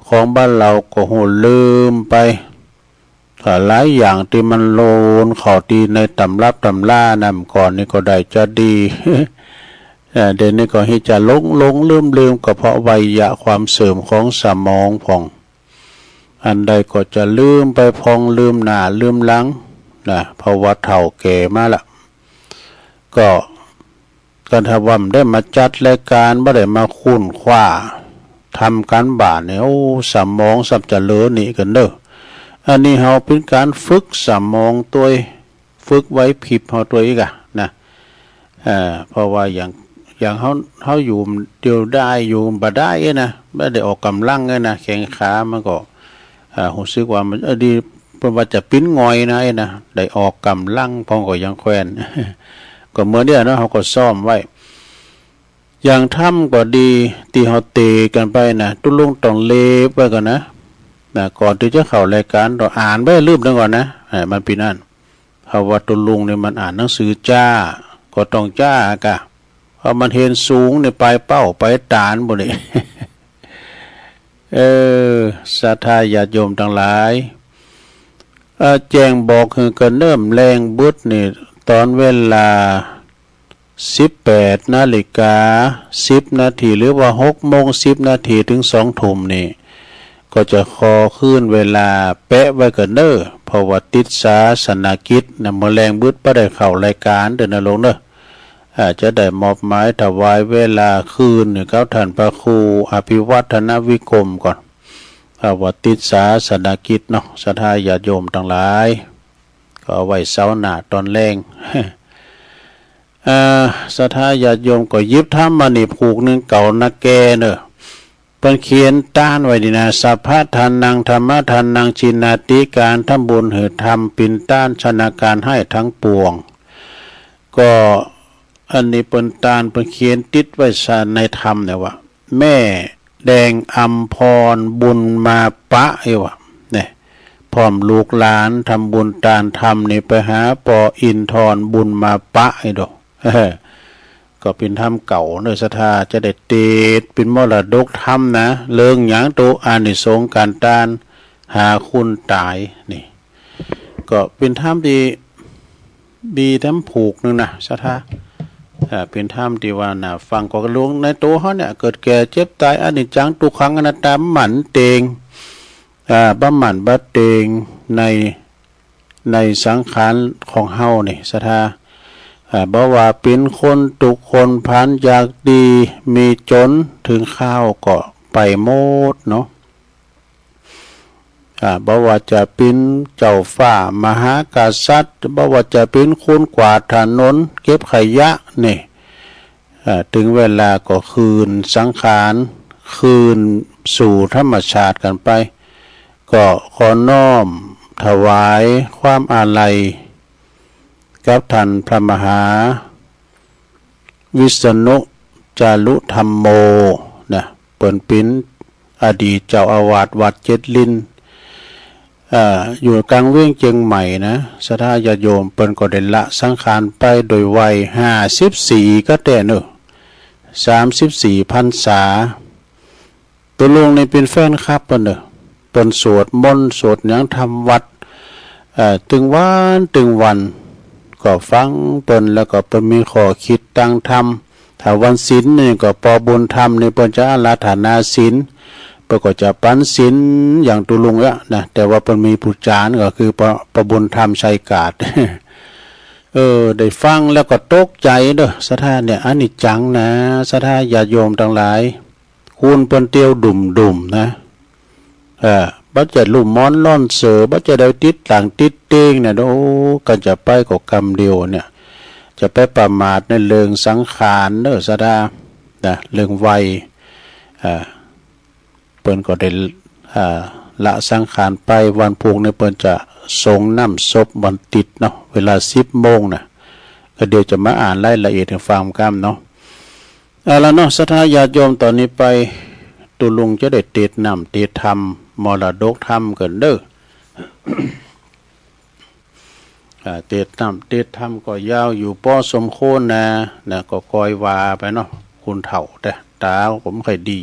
ของบ่เหลาก็ฮู้ลืมไป ถ้าหลายอย่างตี้มันโลนเข้าตี้ในตำรับตำรานั้นก่อนนี่ก็ได้จะดี เอ่อ เดี๋ยวนี้ก็ฮิจะหลงๆ ลืมๆ ก็เพราะวัยยะความเสื่อมของสมองพ่อง อันใดก็จะลืมไปพ่อง ลืมหน้าลืมหลังนะ เพราะว่าเฒ่าแก่มาละ ก็ ก็ถ้าว่าบ่ได้มาจัดรายก๋าน บ่ได้มาค้นคว้า ทำก๋านบ้านนี่ โอ้ สมองซ้ำจะเหลอหนีกั๋นเน่อ อันนี้เฮาเป๋นก๋านฝึกสมองตวย ฝึกไหวพริบเฮาตวยอีกอะนะ เอ่อ เพราะว่าอย่าง อย่างเฮา เฮาอยู่เดียวดาย อยู่บ่ได้เอ้ยนะ บ่ได้ออกก๋ำลังเอ้ยนะ แข้งขามันก็ อ่า ฮู้สึกว่ามัน เออ ดี เปิ้นว่าจะปิ้นหงอยนะเอ้ยนะ ได้ออกก๋ำลังพ่องก็ยังแควน ก็เหมือนเนี่ยเนาะ เฮาก็ซ้อมไว้ อย่างธรรมก็ดี ตี้เฮาเตกั๋นไปนะ ตุ๊ลุงต้องเล็บไว้ก่อนนะ นะ ก่อนตี้จะเข้ารายก๋าน ต้องอ่านไว้ลึบหนึ่งก่อนนะ อ่า มันเป๋นอั้น เพราะว่าตุ๊ลุงนี่มันอ่านหนังสือจ๊า ก็ต้องจ๊ากะ เพราะมันเห็นสูงนี่ปายเป้าปายต๋านปู้นนี่ เออ ศรัทธาญาติโยมตังหลาย เอ่อ แจ้งบอกหื้อเกรินเนิ่มแลงบึดนี่ ต๋อนเวลา สิบแปดนาฬิกาสิบนาที หรือว่าหกโมงสิบนาที เถิงสองทุ่มนี่ ก็จะขอคืนเวลาแปะไว้ก่อนเน่อ เพราะว่าติดศาสนกิจนะ เมื่อแลงบึดบ่ได้เข้ารายก๋านเด้อนะลุงเน่อ อาจจะได้มอบหมายถวายเวลาคืนนี่กับต้านพระครูอภิวัฒนวิกรมก่อน เพราะว่าติดศาสนกิจเนาะ ศรัทธาญาติโยมตังหลาย ก็เอาไว้เสาร์หน้าต๋อนแลง อ่า ศรัทธาญาติโยมก็หยิบธรรมมานี่ผูกนึ่งเก่านักแก่เน่อ เปิ้นเขียนตานไว้นี่นะ สัพพะทานัง ธัมมะทานัง จีนาติ ก๋านทำบุญหื้อธรรม เป๋นตานชนะก๋านฮ้ายตังปวง ก็อันนี้เปิ้นตาน เปิ้นเขียนติดไว้ในธรรมเนี่ยว่า แม่แดงอำพรบุญมาปะ เอ้ยว่า เนี่ย พร้อมลูกหลานทำบุญตานธรรมนี่ไปหาป้ออินทรบุญมาปะ เอ้ยดอก ก็เป๋นธรรมเก่าเน่อ ศรัทธา จะได้ติดเป๋นมรดกธรรมนะ เรื่องหยัง โตอานิสงส์ก๋านตาน หาคุณต๋าย นี่ ก็เป๋นธรรมตี้ มีธรรมผูกนึ่งนะ ศรัทธา อ่า เป๋นธรรมตี้ว่าน่าฟัง ก็ลงในตั๋วเฮาเนี่ย เกิดแก่เจ็บต๋าย อนิจจัง ทุกขัง อนัตตา บ่หมั่นเตง อ่า บ่หมั่นบ่เตงใน ในสังขารของเฮานี่ ศรัทธา อ่า บ่ว่าเป๋นคนตุ๊กข์คนผาน อยากดีมีจ๋น เถิงคราวก็ไปหมดเนาะ อ่า บ่ว่าจะเป๋นเจ้าฟ้ามหากษัตริย์ บ่ว่าจะเป๋นคนกวาดถนน เก็บขยะนี่ อ่า เถิงเวลาก็คืนสังขาร คืนสู่ธรรมชาติกั๋นไป ก็ขอน้อมถวายความอาลัยกับต้านพระมหา วิษณุ จารุธัมโม นะ เปิ้นเป๋นอดีตเจ้าอาวาสวัดเจ็ดลิ้น อ่า อยู่กลางเวียงเจียงใหม่นะ ศรัทธาญาติโยม เปิ้นก็ได้ละสังขารไปโดยวัยห้าสิบสี่ก็แต๊เน่อ สามสิบสี่พรรษา ตุ๊ลุงนี่เป๋นแฟนคลับเปิ้นเน่อ เปิ้นสวดมนต์สวดหยังทำวัตร เอ่อ ตึงวันตึงวัน ก็ฟังเปิ้น แล้วก็เปิ้นมีข้อคิดตางธรรม ถ้าวันศีลนี่ก็ปอบุญธรรมนี่เปิ้นจะอาราธนาศีล เปิ้นก็จะปั๋นศีลอย่างตุ๊ลุงเอ๊ยนะ แต่ว่าเปิ้นมีผู้จ๋ารก็คือปอ ปอบุญธรรมชัยกาด เออ ได้ฟังแล้วก็ตกใจ๋เน่อ ศรัทธาเนี่ย อนิจจังนะ ศรัทธาญาติโยมตังหลาย คุณเปิ้นเตียวดุ่มๆ นะ เออ บ่ใจ้ลุ่มหมอนล่อนเสื่อ บ่ใจ้ได้ติดต่างติดเตียงเนี่ย โอ้ กั๋นจะไปก็กำเดียวเนี่ย จะไปประมาทในเรื่องสังขารเน่อ ศรัทธา นะ เรื่องวัย อ่า เปิ้นก็ได้ อ่า ละสังขารไป วันพูกนี่เปิ้นจะสรงน้ำศพวันติดเนาะ เวลาสิบโมงนะ ก็เดี๋ยวจะมาอ่านรายละเอียดหื้อฟังกำเนาะ เอาละเนาะ ศรัทธาญาติโยม ต่อนี้ไปตุ๊ลุงจะได้เตศน์น้ำเตศน์ธรรม มรดกธรรมกั๋นเน่อ อ่า เตศน์น้ำเตศน์ธรรมก็ยาวอยู่ปอสมควรนะ นะ ก็ก้อยว่าไปเนาะ คนเฒ่าแต่ต๋าก็บ่ค่อยดี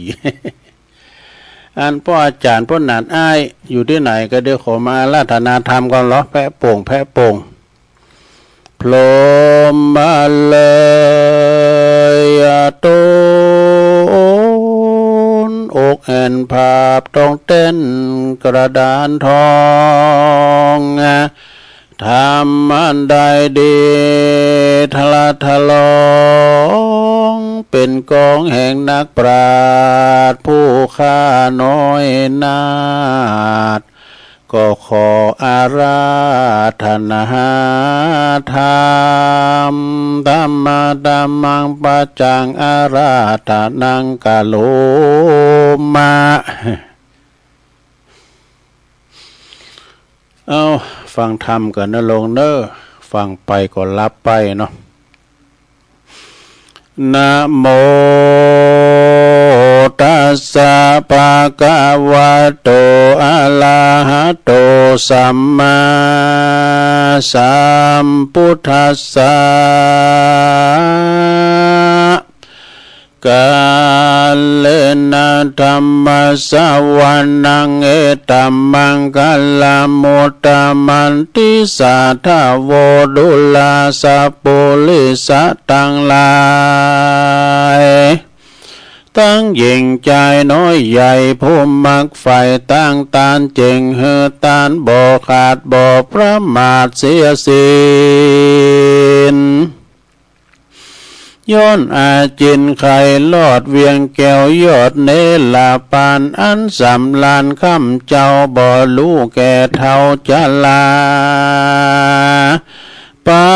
อันป้ออาจ๋ารย์ ป้อหนานอ้าย อยู่ตี้ไหนก็เดี๋ยวขอมาอาราธนาธรรมก่อนเนาะ แพะโป่ง แพะโป่ง พร้อมมาเลย ตนอกแอ่นผาบต้องแต้นกระดานทอง ธรรมอันใดดีทะละทะลอง เป๋นกองแห่งนักปราชญ์ผู้ข้าน้อยนาถ ก็ขออาราธนาธรรม ธัมมะธัมมัง ปัจจัง อาราธนัง กะโรมะ เอา ฟังธรรมกั๋นนะโยมเน่อ ฟังไปก็หลับไปเนาะ นะโมตัสสะ ภะคะวะโต อะระหะโต สัมมาสัมพุทธัสสะ กาเลนะธัมมะสะวะนัง เอตัมมังคะลัง มุตตะมันติ สาธะโว ดูราสะปุริสะตังหลาย ตังหญิงจายน้อยใหญ่ ผู้มักใฝ่ตางตาน เจ๋งหื้อตานบ่ขาด บ่ประมาทเสียสิ้น ย้อนอาจินไขลอดเวียงแก้วยอดเนรปาน อันสำราญค่ำเจ้า บ่ฮู้แก่เฒ่าจรา ปา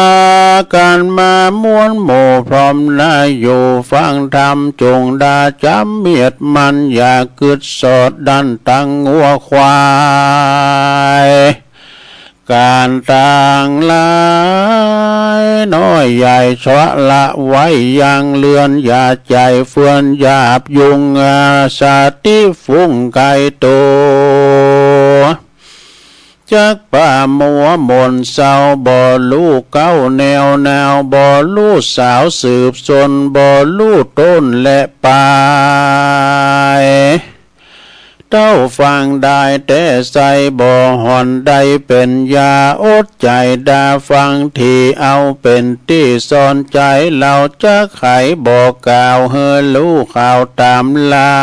กั๋นมามวลหมู่พร้อมหน้า อยู่ฟังธรรม จุ่งดาจ๋ำเมียดมัน อย่ากึ๊ดสอดดั้นตังงัวควาย ก๋านตังหลายน้อยใหญ่ ชะละไว้ยังเลือน อย่าใจ๋เฟือนหยาบยุง สติฟุ้งไกลตั๋ว จักปะมัวหม่นเศร้า บ่ฮู้เก๊าแนวหนาว บ่ฮู้สาวสืบสน บ่ฮู้ต้นและปาย เต้าฟังได้แต่ใส่ บ่ห่อนได้เป๋นยา อดใจ๋ดาฟังที เอาเป๋นตี้สอนใจ๋ เฮาจักไขบอกกล่าว หื้อฮู้ข่าวต๋ามลา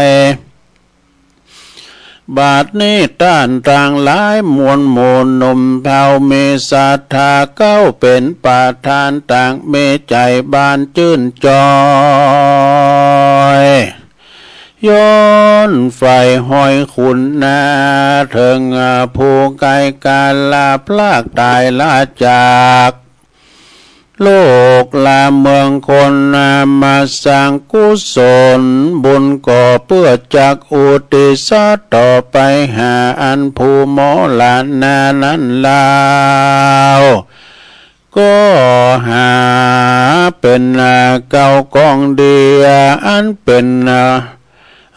ย บัดนี้ต้านตังหลายมวลหมู่หนุ่มเฒ่า มีศรัทธาเก๊าเป๋นประธาน ต่างมีใจ๋บานจื้นจอย ย้อนใฝ่ฮอยขุนนา เถิงผู้ไกลกาลา พรากต๋ายลาจาก โลกลาเมืองคนนา มาสร้างกุศลบุญ ก็เปื้อจักอุทิศต่อไป หาอันผู้มรณานั้นลาว ก็หาเป๋นเก๊ากองเดีย อันเป๋น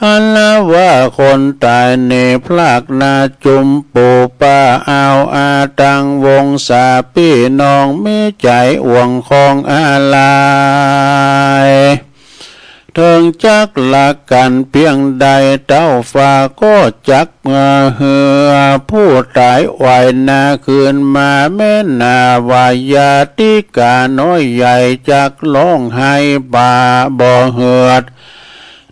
อันว่าคนต๋ายนี่ พรากนาจุมปู่ป้าอาวอา ตังวงศาปี้น้อง มีใจ๋อ่วงคองอาลัย เ เถิงจักละกั๋นเปียงใด เต้าฟ้าก็จักเหือ ผู้ต๋ายไหว้นาคืนมา แม้นาว่าญาติก๋าน้อยใหญ่ จักฮ้องไห้บ่าบ่เหือด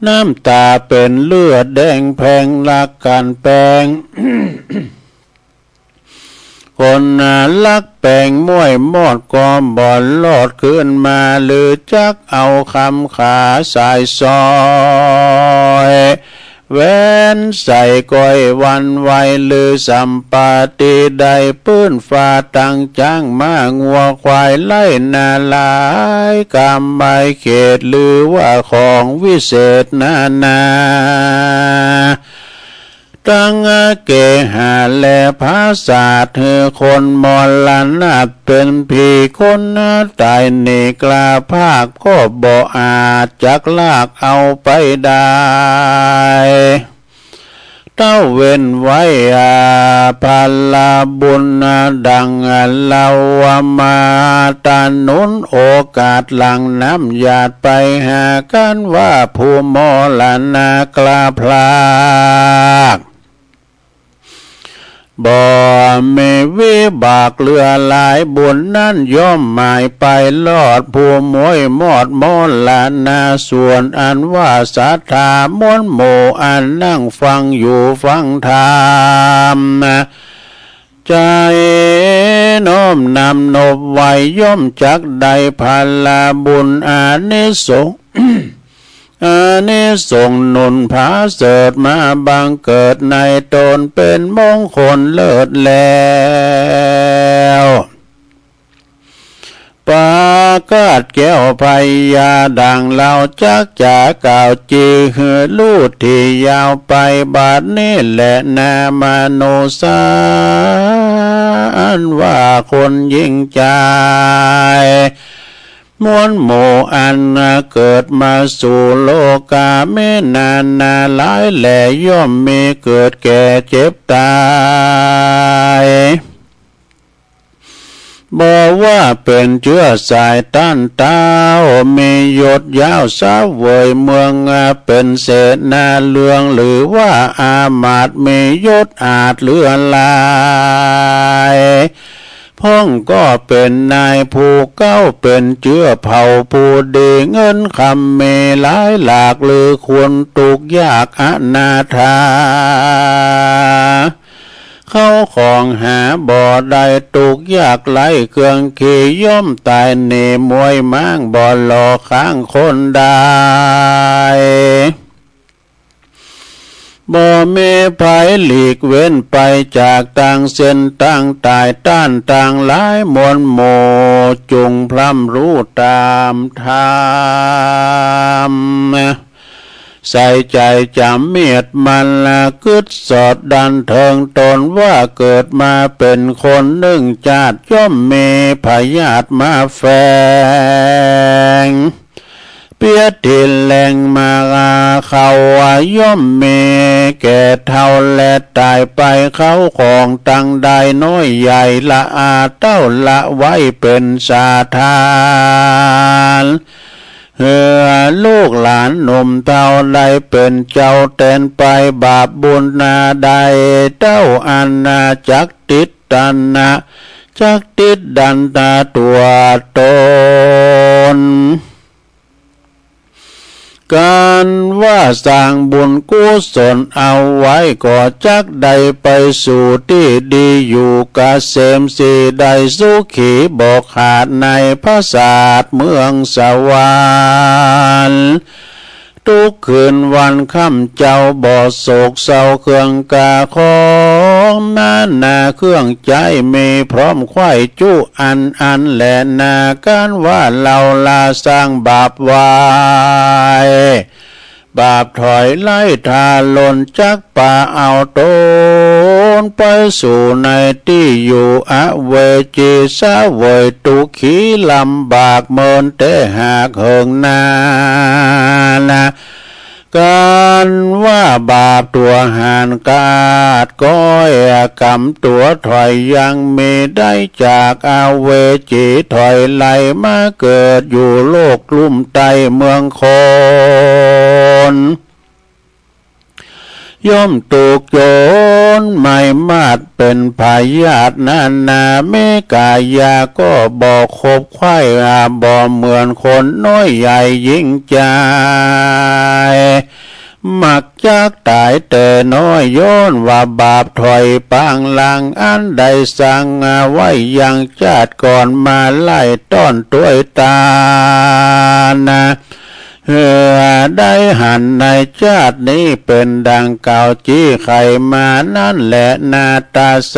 น้ำต๋าเป๋นเลือดแดงแผง ละกั๋นแปง คนลักแป๋งม้วยมอดก็บ่รอด คืนมาลือจักเอาคำขาสายสร้อย แหวนใส่ก้อยหวั่นไหว ลือสำปาตี้ได้ปื้นฟ้า ตังจ๊างม้างัวควาย ไล่นาหลายกำไม้เขต ลือว่าของวิเศษนานา ตังเกหาและผสาท หื้อคนมรณะเป๋นผี คนต๋ายนี่กล้าพาก ก็บ่อาจจักลากเอาไปได้ เต้าเว้นไว้อา พละบุญดังเล่ามา ตะหนุนโอกาสหลั่งน้ำหยาดไปหากั๋น ว่าผู้มรณะกล้าพลาก บ่มีวิบากเหลือหลาย บุญนั้นย่อมหมายไปรอด ผู้ม้วยมอดมรณะ ส่วนอันว่าศรัทธามวลหมู่ อันนั่งฟังอยู่ฟังธรรม ใจ๋น้อมนำนบไหว้ ย่อมจักได้พละบุญอานิสงส์ อานิสงส์หนุนผาเสริฐมาบังเกิดในต๋น เป๋นมงคลเลิศแล้ว ประกาศแก้วพญาดังเล่า จักจ๋ากล่าวจีหื้อลู่ตี้ยาวไป บัดนี้แลนามานุสา อันว่าคนยิ่งใจ๋ มวลหมู่อันเกิดมาสู่โลกา มีนานาหลายแล ย่อมมีเกิดแก่เจ็บต๋าย บ่ว่าเป๋นเจื้อสายต้านเต๊า มียศยาวเสวยเมือง เป๋นเสนาเรือง หรือว่าอามาตย์ มียศอาจเหลือหลาย พ่องก็เป๋นนายผู้เก๊า เป๋นเจื้อเผ่าผู้ดี เงินคำมีหลายหลาก หรือคนตุ๊กข์ยากอนาถา เข้าของหาบ่ได้ ตุ๊กข์ยากไร้เครื่องขี่ ย่อมต๋ายหนีม้วยม้าง บ่หล่อข้างคนได้ บ่มีภัยหลีกเว้นไปจากตางเส้นตางต๋าย ต้านตังหลายมวลหมู่ จุ่งพร่ำฮู้ต๋ามธรรม ใส่ใจ๋จ๋ำเมียดมันละ กึ๊ดสอดดันเถิงต๋น ว่าเกิดมาเป๋นคนนึ่งจาติ ย่อมมีพยาธิมาแฝง เปียดทิ่นแหลงมาเข้า ย่อมมีแก่เฒ่าและต๋ายไป เข้าของตังได้น้อยใหญ่ ละอาเต้าละไว้เป๋นสาธาร หื้อลูกหลานหนุ่มเฒ่าได้เป๋นเจ้าแตนไป บาปบุญนาใด เต้าอันนาจักติดตันนา จักติดดันตาตั๋วต๋น ก๋านว่าสร้างบุญกุศลเอาไว้ ก็จักได้ไปสู่ตี้ดีอยู่เกษมสี ได้สุขีบ่ขาดในผสาทเมืองสวรรค์ ตุ๊กคืนวันค่ำเจ้าบ่โศกเศร้าเครื่องกาของ นานาเครื่องใจ๊มีพร้อมไขว้จุอันอันแลนา ก๋านว่าเฮาละสร้างบาปไว้ บาปถอยไล่ทาหล่น จักปาเอาต๋นไปสู่ในตี้อยู่อเวจี เสวยตุ๊กขีลำบากเมินแต่หากเหิงนานา ก๋านว่าบาปตั๋วหารกาดก้อย ก๋ำตั๋วถอยยังมีได้จากอเวจีถอยไหลมาเกิดอยู่โลกลุ่มใต้เมืองคน ย่อมถูกโจรไม้มาดเป๋นพยาธินานา มีกายาก็บ่ขบไข้ อาบ่เหมือนคนน้อยใหญ่หญิงจาย มักจักต๋ายแต่น้อย ย้อนว่าบาปถอยปางหลัง อันได้สั่งไว้ยังจาติก่อนมาไล่ต้อนตวยตาน หื้อได้หันในจาตินี้เป๋นดังกล่าวจี้ไขมานั้นแหละนา ต๋ามส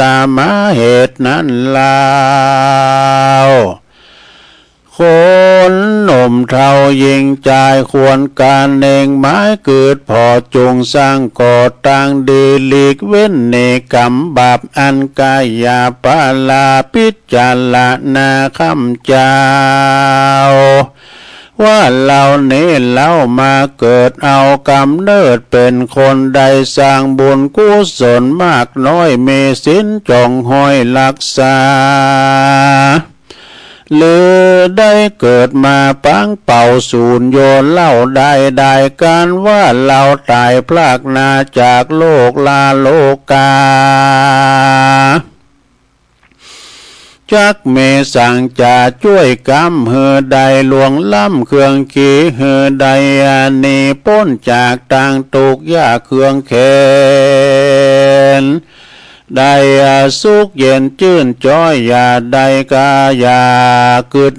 าเหตุนั้นเล่า คนหนุ่มเฒ่าหญิงจายควรกาเน่งหมายกึ๊ดผ่อ จุ่งสร้างก่อตางดี หลีกเว้นเนกกรรมบาปอันกายาปาลา พิจารณาคำเจ้า ว่าเฮานี้เล่ามาเกิดเอาก๋ำเนิดเป๋นคน ได้สร้างบุญกุศลมากน้อย มีศีลจ่องห้อยฮักษา หรือได้เกิดมาปางเป่าสูญโยเล่าได้ ได้ก๋านว่าเฮาต๋ายพรากนาจากโลกลาโลกา จักมีสังจะจ้วยก๋ำหื้อได้ล่วงล้ำเครื่องขี หื้อได้หนีป๊นจากตางตุ๊กข์ยากเครื่องแค้น ได้สุขเย็นจื้นจ๊อย อย่าได้กาอย่ากึ๊ด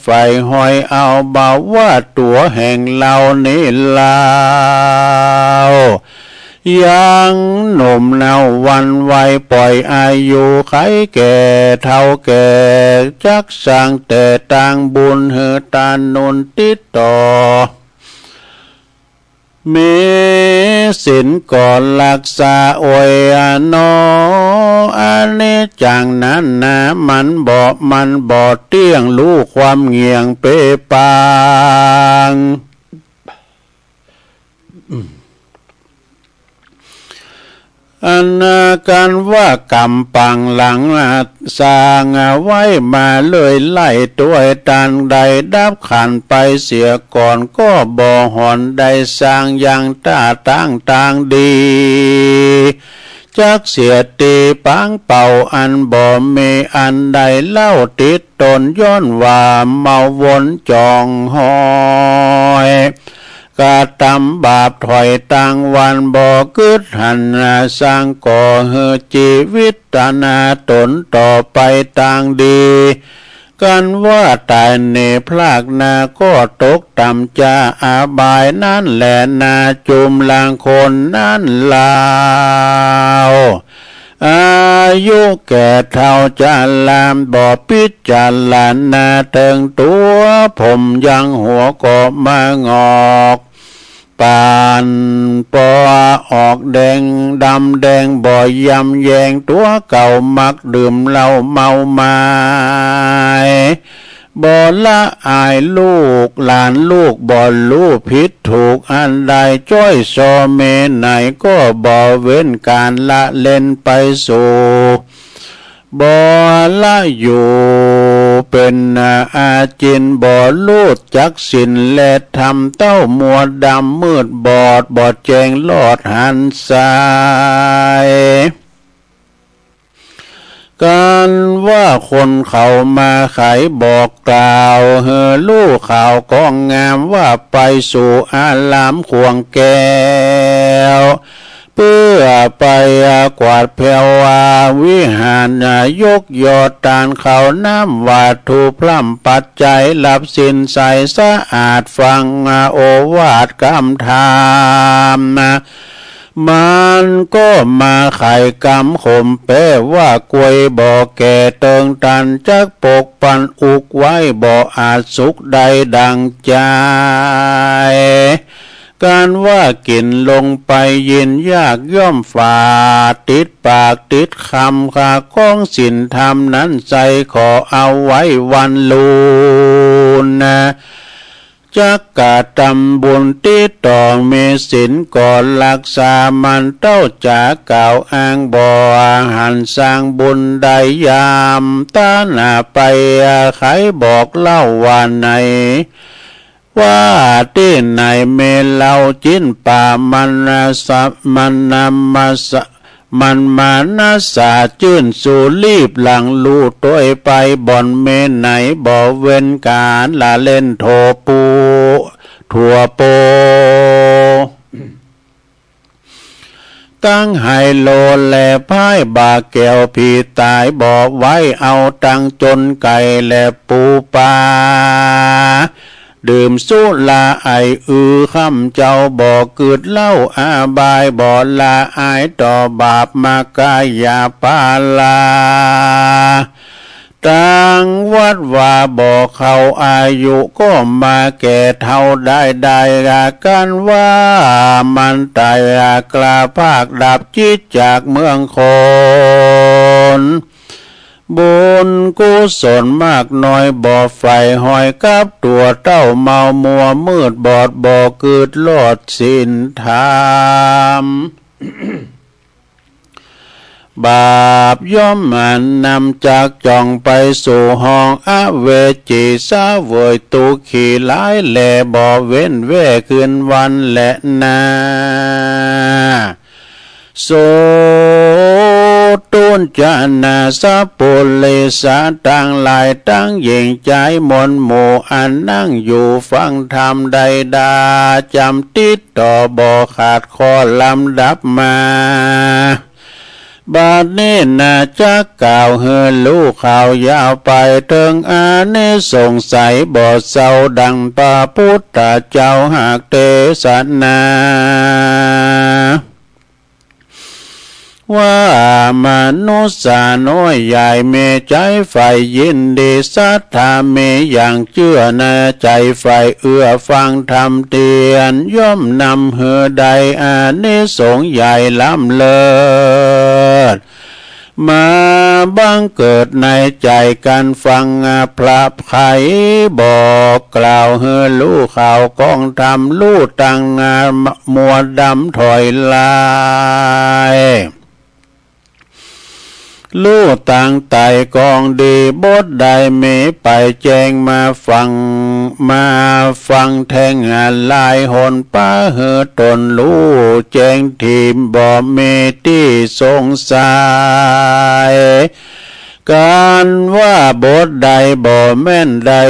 ใฝ่ห้อยเอา บ่ว่าตั๋วแห่งเฮานี้เล่า ยังหนุ่มเนาวันไหว ป่อยอายุไขแก่เฒ่าแก่ จักสร้างแต่ตางบุญหื้อตานนุนติดต่อ มีศีลก็ฮักษาโอยหนอ อันนี้จังนั้นนา มันบ่ มันบ่เตี้ยง ฮู้ความเหงี่ยงเปปาง อันก๋านว่ากรรมปางหลังสร้างไว้มาเลื่อยไล่ตวยตาน ได้ดับขันไปเสียก่อน ก็บ่หวนได้สร้างยังต้าตางตางดี จักเสียตี้ปางเป่าอันบ่มีอันใดเล่าติดตน ย้อนว่าเมาวนจ่องห้อย กระตำบาปถอยตางวัน บ่กึ๊ดหันนาสร้างก่อหื้อจีวิตนาต๋นต่อไปตางดี ก๋านว่าต๋ายเนพรากนา ก็ตกต่ำจาอบายนั้นแหละนา จุมลางคนนั้นเล่า อายุแก่เฒ่าจารา บ่พิจารณาเถิงตั๋วผมยังหัวก็มางอก ป่านปอออกแดงดำแดง บ่ยำแยงตั๋วเก่า มักดื่มเหล้าเมาไม้ บ่ละอายลูกหลาน ลูกบ่ฮู้ผิดถูกอันใด จ้อยซอเมไหนก็บ่เว้นก๋านละเล่นไปสู่ บ่ละอยู่เป๋นอาจิณ บ่ฮู้จักศีลและธรรม เต้ามัวดำมืดบอด บ่แจ้งรอดหันสาย ก๋านว่าคนเขามาไขบอกกล่าวหื้อฮู้ข่าวก้องงาม ว่าไปสู่อารามขวงแก้ว เปื้อไปกวาดแผววิหาร ยกยอตานข้าวน้ำวัตถุพร่ำปัจจัย หลับศีลใสสะอาดฟังโอวาทกำธรรม มันก็มาไขกำขมแปว่า กวยบ่แก่เติงตัน จักปกปันอุกไว้ บ่อาจสุขได้ดังใจ๋ ก๋านว่ากิ๋นลงไปยินยาก ย่อมฝาดติดปากติดคำ ข้าของศีลธรรมนั้นใส่ ขอเอาไว้วันลุน จักกระตำบุญติดต่อมีศีลก็ฮักษามัน เต้าจ๋ากล่าวอ้างบ่หันสร้างบุญได้ ยามต้านไปไขบอกเล่าว่าไหน ว่าตี้ไหนมีเหล้าจิ๊นป๋า มันสะ มันนำมาสะ มันมานะสาจื้น สูรีบหลั่งลู่ตวยไป บ่อนมีไหนบ่เว้นก๋านละเล่น โถปู ถั่วโป ตังไฮโลและไพ่บาแก้ว ผีต๋ายบ่ไหวเอาตัง จนไก่และปูปลา ดื่มสุราไออือค่ำ เจ้าบ่กึ๊ดเหล้าอบาย บ่ละอายต่อบาปมากายาปารา ตังวัดวาบ่เข้า อายุก็มาแก่เฒ่าได้ ได้อาการว่ามันต๋าย อักขระภาคดับ จิตจากเมืองคน บุญกุศลมากน้อยบ่ใฝ่หอย กับตั๋วเต้าเมามัวมืดบอด บ่กึ๊ดรอดศีลธรรม บาปย่อมนำจักจ่องไปสู่ห้องอเวจี เสวยตุ๊กขีหลายแล บ่เว้นแว่คืนวันแลนา โสตุจนา สัพปุริสะตังหลาย ตังหญิงจายมวลหมู่ อันนั่งอยู่ฟังธรรมได้ดา จ๋ำติดต่อบ่ขาดข้อลำดับมา บัดนี้นาจักกล่าวหื้อลู่ข่าวยาวไป เถิงอานิสงส์ใสบ่เศร้า ดังพระพุทธเจ้าหากเตสนา ว่ามนุษย์สาน้อยใหญ่ มีใจ๋ใฝ่ยินดีศรัทธา มีอย่างเจื้อนา ใจ๋ใฝ่เอื้อฟังธรรมเตียน ย่อมนำหื้อได้อานิสงส์ใหญ่ล้ำเลิศ มาบังเกิดในใจ๋กั๋นฟัง พระไขบอกกล่าวหื้อลู่ข่าวกองธรรม ลู่ตังมัวดำถอยหลาย ลู่ตังไต่กองดี บทใดมีไปแจ้งมาฟัง มาฟังแท่งหลายหน ปาหื้อต๋นลู่แจ้งถิ่ม บ่มีตี้สงสัย กั๋นว่าบทใดบ่แม่น ได้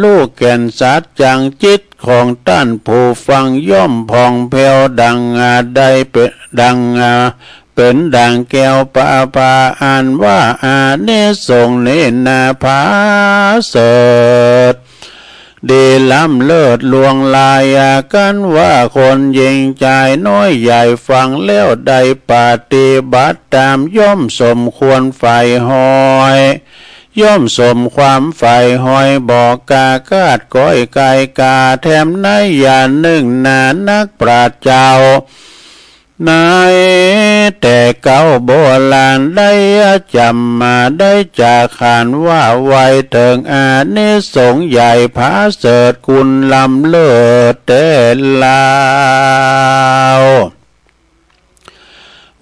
ลู่แก่นสัจจัง จิตของต้านผู้ฟังย่อมผ่องแผ้ว ดังได้เป๋น ดัง เป๋นดังแก้วประภา อันว่าอานิสงส์นี้นาผาเสริฐ ดีล้ำเลิศล่วงลาย กั๋นว่าคนหญิงจายน้อยใหญ่ ฟังแล้วได้ปฏิบัติต๋าม ย่อมสมควรใฝ่หอย ย่อมสมความใฝ่หอย บ่กล้าคาดก้อยก๋ายก๋า แถมในยามนึ่งนา นักปราชญ์เจ้า ในแต่เก่าโบราณ ได้จ๋ำมาได้จากขานว่าไว้ เถิงอานิสงส์ใหญ่ผาเสริฐ คุณล้ำเลิศแต๊ลาว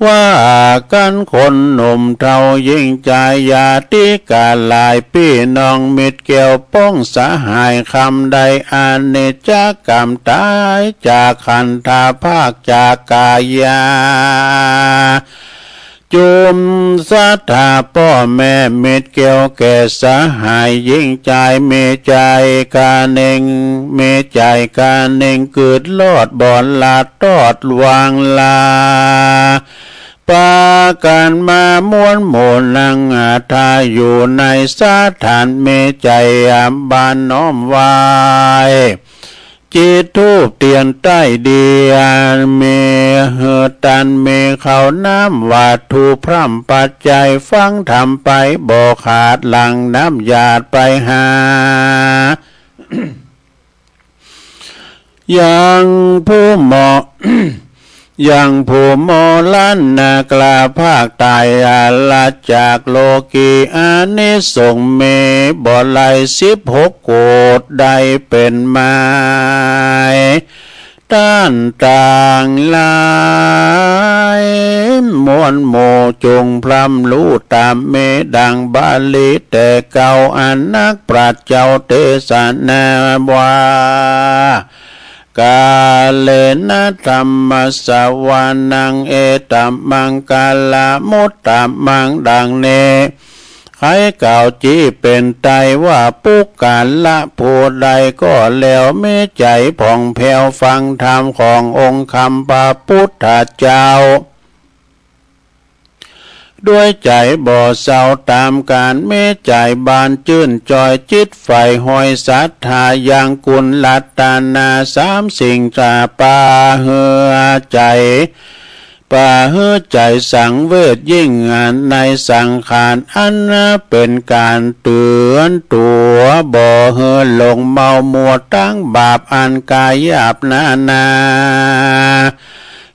ว่ากั๋นคนหนุ่มเฒ่าหญิงจาย ญาติกาหลายปี้น้องมิตรแก้วป้องสหาย คำใดอานิจจกรรมต๋ายจากขันธา พรากจากก๋ายา จุมศรัทธาป้อแม่มิตรแก้วแก่สหายหญิงจาย มีใจ๋กาเน่ง มีใจ๋กาเน่งกึ๊ดรอดบ่ละตอดวางลา ปากั๋นมาม้วนหมู่นั่งอาทา อยู่ในสถาน มีใจ๋บานน้อมไหว้ จิตธูปเตียนใต้เตียน มีหื้อต้าน มีข้าวน้ำวัตถุพร่ำปัจจัย ฟังธรรมไปบ่ขาด หลั่งน้ำหยาดไปหา ยังผู้เหมาะ ยังผู้มรณะกล้าภาคต๋าย อาละจากโลกี อานิสงส์มีบ่หลายสิบหกโกฏ ได้เป๋นหมาย ต้านตังหลายมวลหมู่ จงพร่ำฮู้ต๋ามมีดังบาลีแต่เก่า อันนักปราชญ์เจ้าเตสนาว่า กาเลนะธัมมัสสวนัง เอตัมมังคลมุตตมัง ดังนี้ ใค่กล่าวจี้เป๋นไตว่า ปุคคละผู้ใดก็แล้ว มีใจ๋ผ่องแผ้วฟังธรรมขององค์คำพระปุทธเจ้า ด้วยใจ๋บ่เศร้าต๋ามก๋าน มีใจ๋บานจื้นจ่อย จิตใฝ่ห้อยศรัทธา ยังคุณรัตนาสามสิ่ง จะปาหื้อใจ๋ ปาหื้อใจ๋สังเวชยิ่งในสังขาร อันเป๋นก๋านเตือนตั๋ว บ่หื้อหลงเมามัวตังบาปอันก๋ายหยาบนานา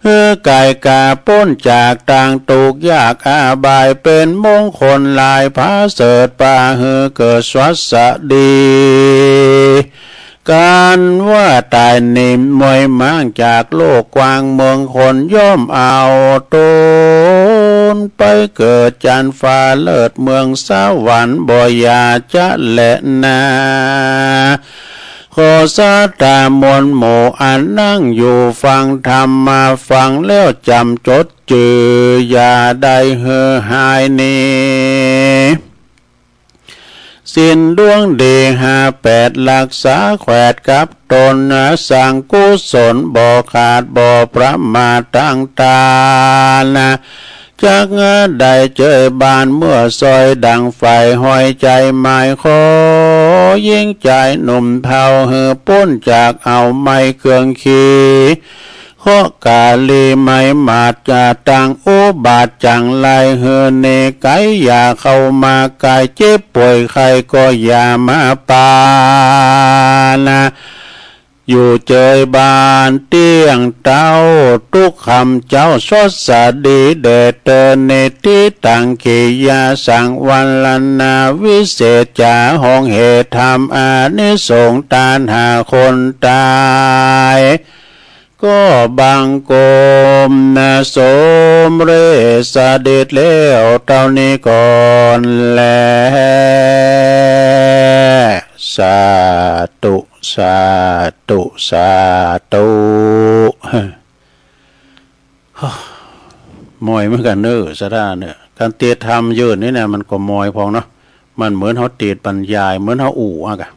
หื้อก๋ายก๋าป๊นจากตังตุ๊กข์ยากอบาย เป๋นมงคลหลายผาเสริฐ ปาหื้อเกิดสวัสดี ก๋านว่าต๋ายนี้มวยม้างจากโลกกว้างเมืองคน ย่อมเอาต๋นไปเกิดจันทร์ฟ้าเลิศเมืองสวรรค์ บ่อย่าจะแลนา ขอศรัทธามวลหมู่อันนั่งอยู่ฟังธรรมมาฟังแล้วจ๋ำจดจื้อ อย่าได้หื้อหายหนี ศีลดวงดีห้าแปด รักษาแขวดกับต๋น สร้างกุศลบ่ขาดบ่ประมาท ตังตาน จักได้เจยบานเมื่อซอยดังใฝ่ห้อยใจ๋หมาย ขอหญิงจายหนุ่มเฒ่า หื้อป๊นจากเอาไม้เคืองขี เคราะห์ก๋าลีไม้หมาด จะตังอุบาทจังไร หื้อหนีไก๋ อย่าเข้ามาใก้ เจ็บป่วยไข้ก็อย่ามาปานะ อยู่เจยบานเตี้ยงเต้า ตุ๊กคำเจ้าสวัสดีแด่เตอ นิทธิตัง กิริยาสังวรณา วิเศษจ๋าห้องเหตุธรรม อานิสงส์ตานหาคนต๋าย ก็บังคมนะ สมเร็จเสด็จแล้วเต้านี้ก่อนแล สาธุ สาธุ สาธุ มอยเหมือนกั๋นเน่อ ศรัทธาเน่อ ก๋านเตสน์ธรรมเยินนี่นะ มันก็มอยพ่องเนาะ มันเหมือนเฮาเตสน์บรรยาย เหมือนเฮาอู้อะกะ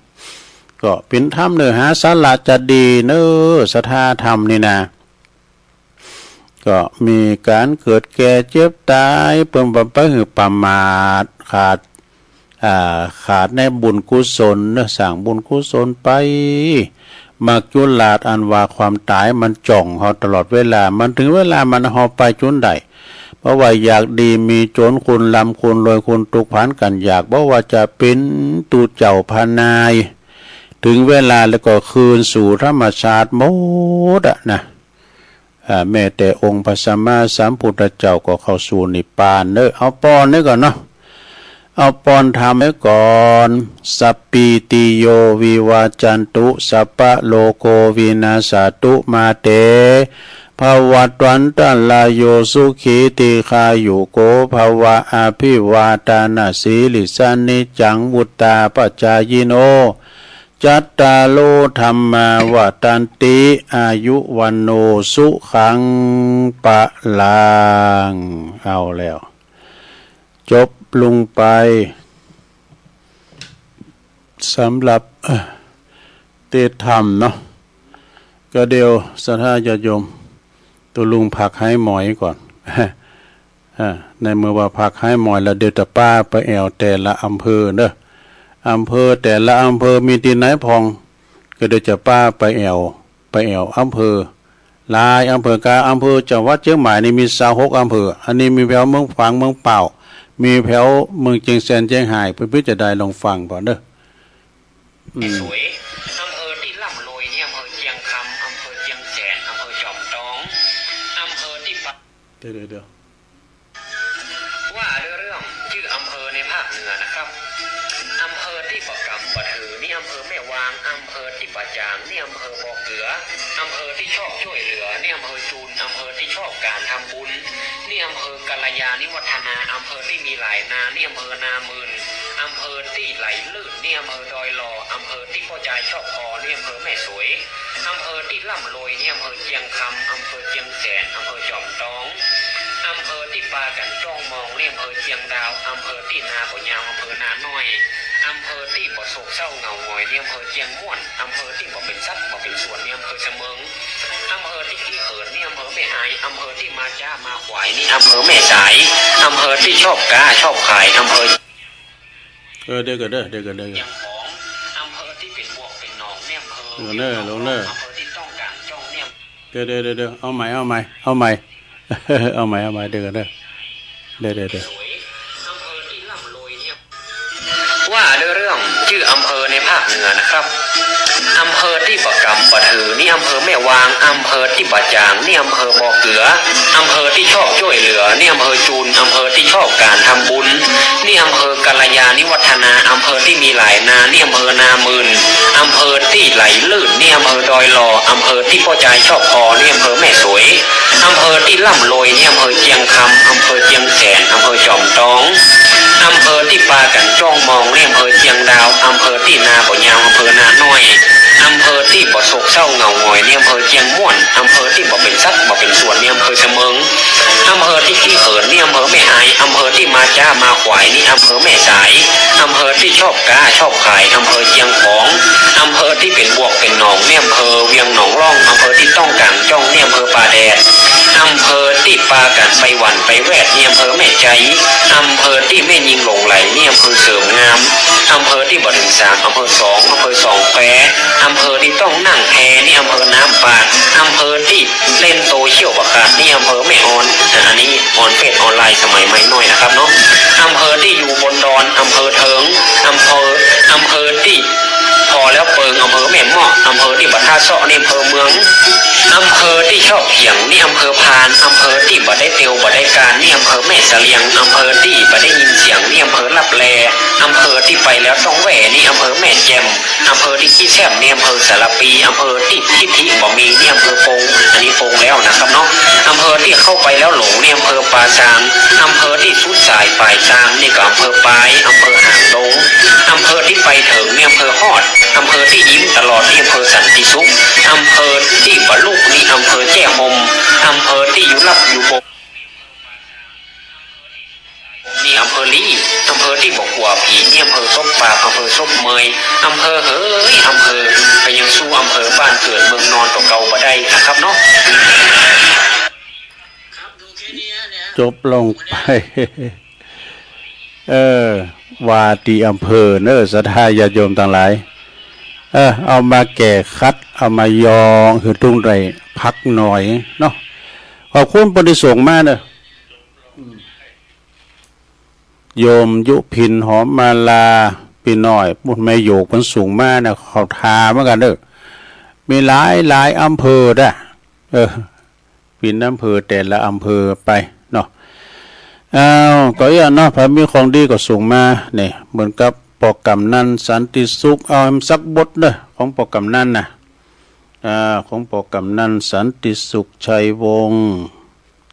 ก็เป๋นธรรมเนื้อหาสาระจะดีเน่อ ศรัทธาธรรมนี่นะ ก็มีก๋านเกิดแก่เจ็บต๋าย เปิ้นบ่ไปหื้อประมาท ขาด อ่า ขาดในบุญกุศลเนาะ สร้างบุญกุศลไป มัจจุราชอันว่าความต๋ายมันจ้องเฮาตลอดเวลา มันเถิงเวลามันเอาเฮาไปจุนได้ เพราะว่าอยากดีมีจ๋น คนร่ำคนรวยคนตุ๊กข์ผันกั๋นอยาก บ่ว่าจะเป๋นตุ๊เจ้าพระนาย เถิงเวลาแล้วก็คืนสู่ธรรมชาติหมดอะนะ อ่า แม้แต่องค์พระสัมมาสัมพุทธเจ้าก็เข้าสู่นิพพานเน่อ เอาปอนนี้ก่อนเนาะ เอาปอนธรรมไว้ก่อน สัพพีติโยวิวัจจันตุ สัพพะโรโควินัสสะตุ มาเต ภวัตวันตะราโย สุขีทีฆายุโกภะวะ อะภิวาทานะสีลิสสะ นิจจังวุฑฒาปะจายิโน จัตตาโรธัมมาวัฑฒันติ อายุวัณโณสุขังพะลัง เอาแล้ว จบลงไป สำหรับ เอ่อ เตสน์ธรรมเนาะ ก็เดี๋ยวศรัทธาญาติโยม ตุ๊ลุงพักหายหมอยก่อน อ่า ในเมื่อว่าพักหายหมอยแล้ว เดี๋ยวจะปาไปแอ่วแต่ละอำเภอเน่อ อำเภอแต่ละอำเภอมีตี้ไหนพ่อง ก็เดี๋ยวจะปาไปแอ่ว ไปแอ่วอำเภอ หลายอำเภอกา อำเภอจังหวัดเจียงใหม่นี่มีซาวหกอำเภอ อันนี้มีแผวเมืองฝาง เมืองเป้า มีแผวเมืองเจียงแสน เจียงฮาย เปิ้นๆ จะได้ลองฟังก่อนเน่อ อืม สวย อำเภอตี้ร่ำรวยเนี่ย อำเภอเจียงคำ อำเภอเจียงแสน อำเภอจอมตอง อำเภ เดี๋ยว เดี๋ยว เดี๋ยว ว่าด้วยเรื่องจื้ออำเภอในภาคเหนือนะครับ อำเภอตี้บ่กำบ่ถือนี่อำเภอแม่วาง อำเภอตี้บ่จ๋าง นี่อำเภอบ่อเกือ อำเภอตี้ชอบจ้วยเหลือ นี่อำเภอจูน อำเภอตี้ชอบก๋านทำบุญ นี่อำเภอกัลยาณิวัฒนา อำเภอตี้มีหลายนา นี่อำเภอนาหมื่น อำเภอตี้ไหลลื่น นี่อำเภอดอยหล่อ อำเภอตี้ป้อจายชอบพอ นี่อำเภอแม่สวย อำเภอตี้ร่ำรวย นี่อำเภอเจียงคำ อำเภอเจียงแสน อำเภอจอมตอง อำเภอตี้ปากั๋นจ้องมอง นี่อำเภอเจียงดาว อำเภอตี้นาบ่ยาว อำเภอนาน้อย อำเภอตี้บ่โศกเศร้าเหงาหงอย นี่อำเภอเจียงม่วน อำเภอตี้บ่เป๋นสัตว์บ่เป๋นส่วน นี่อำเภอเสมิง อำเภอตี้ขี้เขิน นี่อำเภอแม่อาย อำเภอตี้มาจ๊ามาขวาย นี่อำเภอแม่สาย อำเภอตี้ชอบก๊าชอบขาย อำเภอ เออ เดี๋ยวก่อนเด้อ เดี๋ยวก่อน เดี๋ยวก่อน เจียงของ อำเภอตี้เป๋นบวกเป๋นหนอง นี่อำเภอ เดี๋ยวก่อนเด้อ เวียงหนอง ลงเด้อ ร่อง อำเภอตี้ต้องก๋างจ้อง นี่อำ เดี๋ยว เดี๋ยว เดี๋ยว เดี๋ยว เอาใหม่ เอาใหม่ เอาใหม่ เอาใหม่ เอาใหม่ เดี๋ยวก่อนเด้อ เดี๋ยว เดี๋ยว เดี๋ยว ว่าด้วยเรื่องจื้ออำเภอในภาคเหนือนะครับ อำเภอตี้บ่กำบ่ถือ นี่อำเภอแม่วาง อำเภอตี้บ่จ๋าง นี่อำเภอบ่อเกือ อำเภอตี้ชอบจ้วยเหลือ นี่อำเภอจูน อำเภอตี้ชอบก๋านทำบุญ นี่อำเภอกัลยาณิวัฒนา อำเภอตี้มีหลายนา นี่อำเภอนาหมื่น อำเภอตี้ไหลลื่น นี่อำเภอดอยหล่อ อำเภอตี้ป้อจายชอบพอ นี่อำเภอแม่สวย อำเภอตี้ร่ำรวย นี่อำเภอเจียงคำ อำเภอเจียงแสน อำเภอจอมตอง อำเภอตี้ปากั๋นจ้องมอง นี่อำเภอเจียงดาว อำเภอตี้นาบ่ยาว อำเภอนาน้อย อำเภอตี้บ่โศกเศร้าเหงาหงอย นี่อำเภอเจียงม่วน อำเภอตี้บ่เป๋นสัตว์บ่เป๋นส่วน นี่อำเภอเสมิง อำเภอตี้ขี้เขิน นี่อำเภอแม่อาย อำเภอตี้มาจ๊ามาขวาย นี่อำเภอแม่สาย อำเภอตี้ชอบก๊าชอบขาย อำเภอเจียงของ อำเภอตี้เป๋นบวกเป๋นหนอง นี่อำเภอเวียงหนองร่อง อำเภอตี้ต้องก๋างจ้อง นี่อำเภอป่าแดด อำเภอตี้ปากั๋นไปหวั่นไปแวด นี่อำเภอแม่ใจ อำเภอตี้แม่ญิงหลงใหล นี่อำเภอเสริมงาม อำเภอตี้บ่เถิงสาม อำเภอสอง อำเภอสองแคว อำเภอตี้ต้องนั่งแพ นี่อำเภอน้ำปาด อำเภอตี้เล่นโตเขี้ยวบ่ขาด นี่อำเภอแม่ออน อ่ะ อันนี้ออนเฟซออนไลน์สมัยใหม่หน่อยนะครับเนาะ อำเภอตี้อยู่บนดอน อำเภอเถิง อำเภอ อำเภอตี้ผ่อแล้วเปิง อำเภอแม่เมาะ อำเภอตี้บ่ท้าเซาะ นี่อำเภอเมือง อำเภอตี้ชอบเถียง นี่อำเภอพาน อำเภอตี้บ่ได้เตียวบ่ได้กาน นี่อำเภอแม่เสลียง อำเภอตี้บ่ได้ยินเสียง นี่อำเภอลับแล อำเภอตี้ไปแล้วต้องแหว่ นี่อำเภอแม่แจ่ม อำเภอตี้ขี้แซ่บ นี่อำเภอสารภี อำเภอตี้ทิฐิบ่มี นี่อำเภอปง อันนี้ปงแล้วนะครับเนาะ อำเภอตี้เข้าไปแล้วหลง นี่อำเภอป่าซาง อำเภอตี้สุดสายปลายตาง นี่ก็อำเภอปาย อำเภอหางดง อำเภอตี้ไปเถิง นี่อำเภอฮอด อำเภอตี้ยิ้มตลอด นี่อำเภอสันติสุข อำเภอตี้บ่ลุก นี่อำเภอแจ้ห่ม อำเภอตี้อยู่ลับอยู่บก นี่อำเภอลี้ อำเภอตี้บ่กั๋วผี นี่อำเภอซบปาก อำเภอซบเมย อำเภอเหย อำเภอ ไปยังสู้อำเภอบ้านเกิดเมืองนอนตั๋วเก่าบ่ได้นะครับเนาะ จบลงไป เออ ว่าตี้อำเภอเนอะ ศรัทธาญาติโยมตังหลาย เออ เอามาแก้ขัด เอามายองหื้อตุ้งได้พักหน่อยเนาะ ขอบคุณเปิ้นตี้ส่งมาเนอะ โยมยุพินหอมมาลา ปี้น้อย ปุ้นแม่โยก เปิ้นส่งมานะ เข้าท่าเหมือนกั๋นเนอะ มีหลายหลายอำเภอด้ะ เออ เป๋นอำเภอแต่ละอำเภอไปเนาะ อ้าว ก็อี้เนาะ ใผมีของดีก็ส่งมา เนี่ย เหมือนกับป้อกำนันต์สันติสุข เอาแหมสักบทเนอะ ของป้อกำนันต์นะ อ่า ของป้อกำนันต์สันติสุข ชัยวงศ์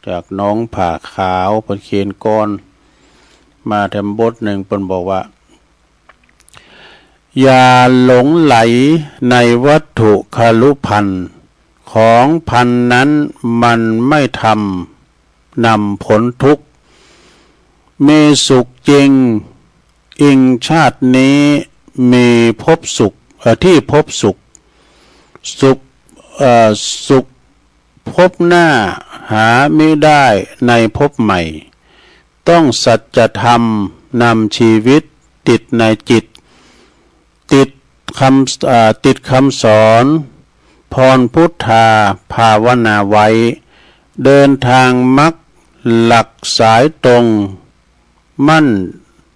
จากหนองผาขาว เปิ้นเขียนกลอนมาแถมบทนึ่ง เปิ้นบอกว่า อย่าหลงใหลในวัตถุคฤภัณฑ์ ของพันนั้นมันไม่ทำนำพ้นทุกข์ มีสุขจริงอิงชาตินี้ มีพบสุข เอ่อ ที่พบสุข สุข เอ่อ สุข พบหน้าหามิได้ในภพใหม่ ต้องสัจธรรมนำชีวิตติดในจิต ติดคำ เอ่อ ติดคำสอน พรพุทธาภาวนาไว้ เดินทางมรรคหลักสายตรง มั่น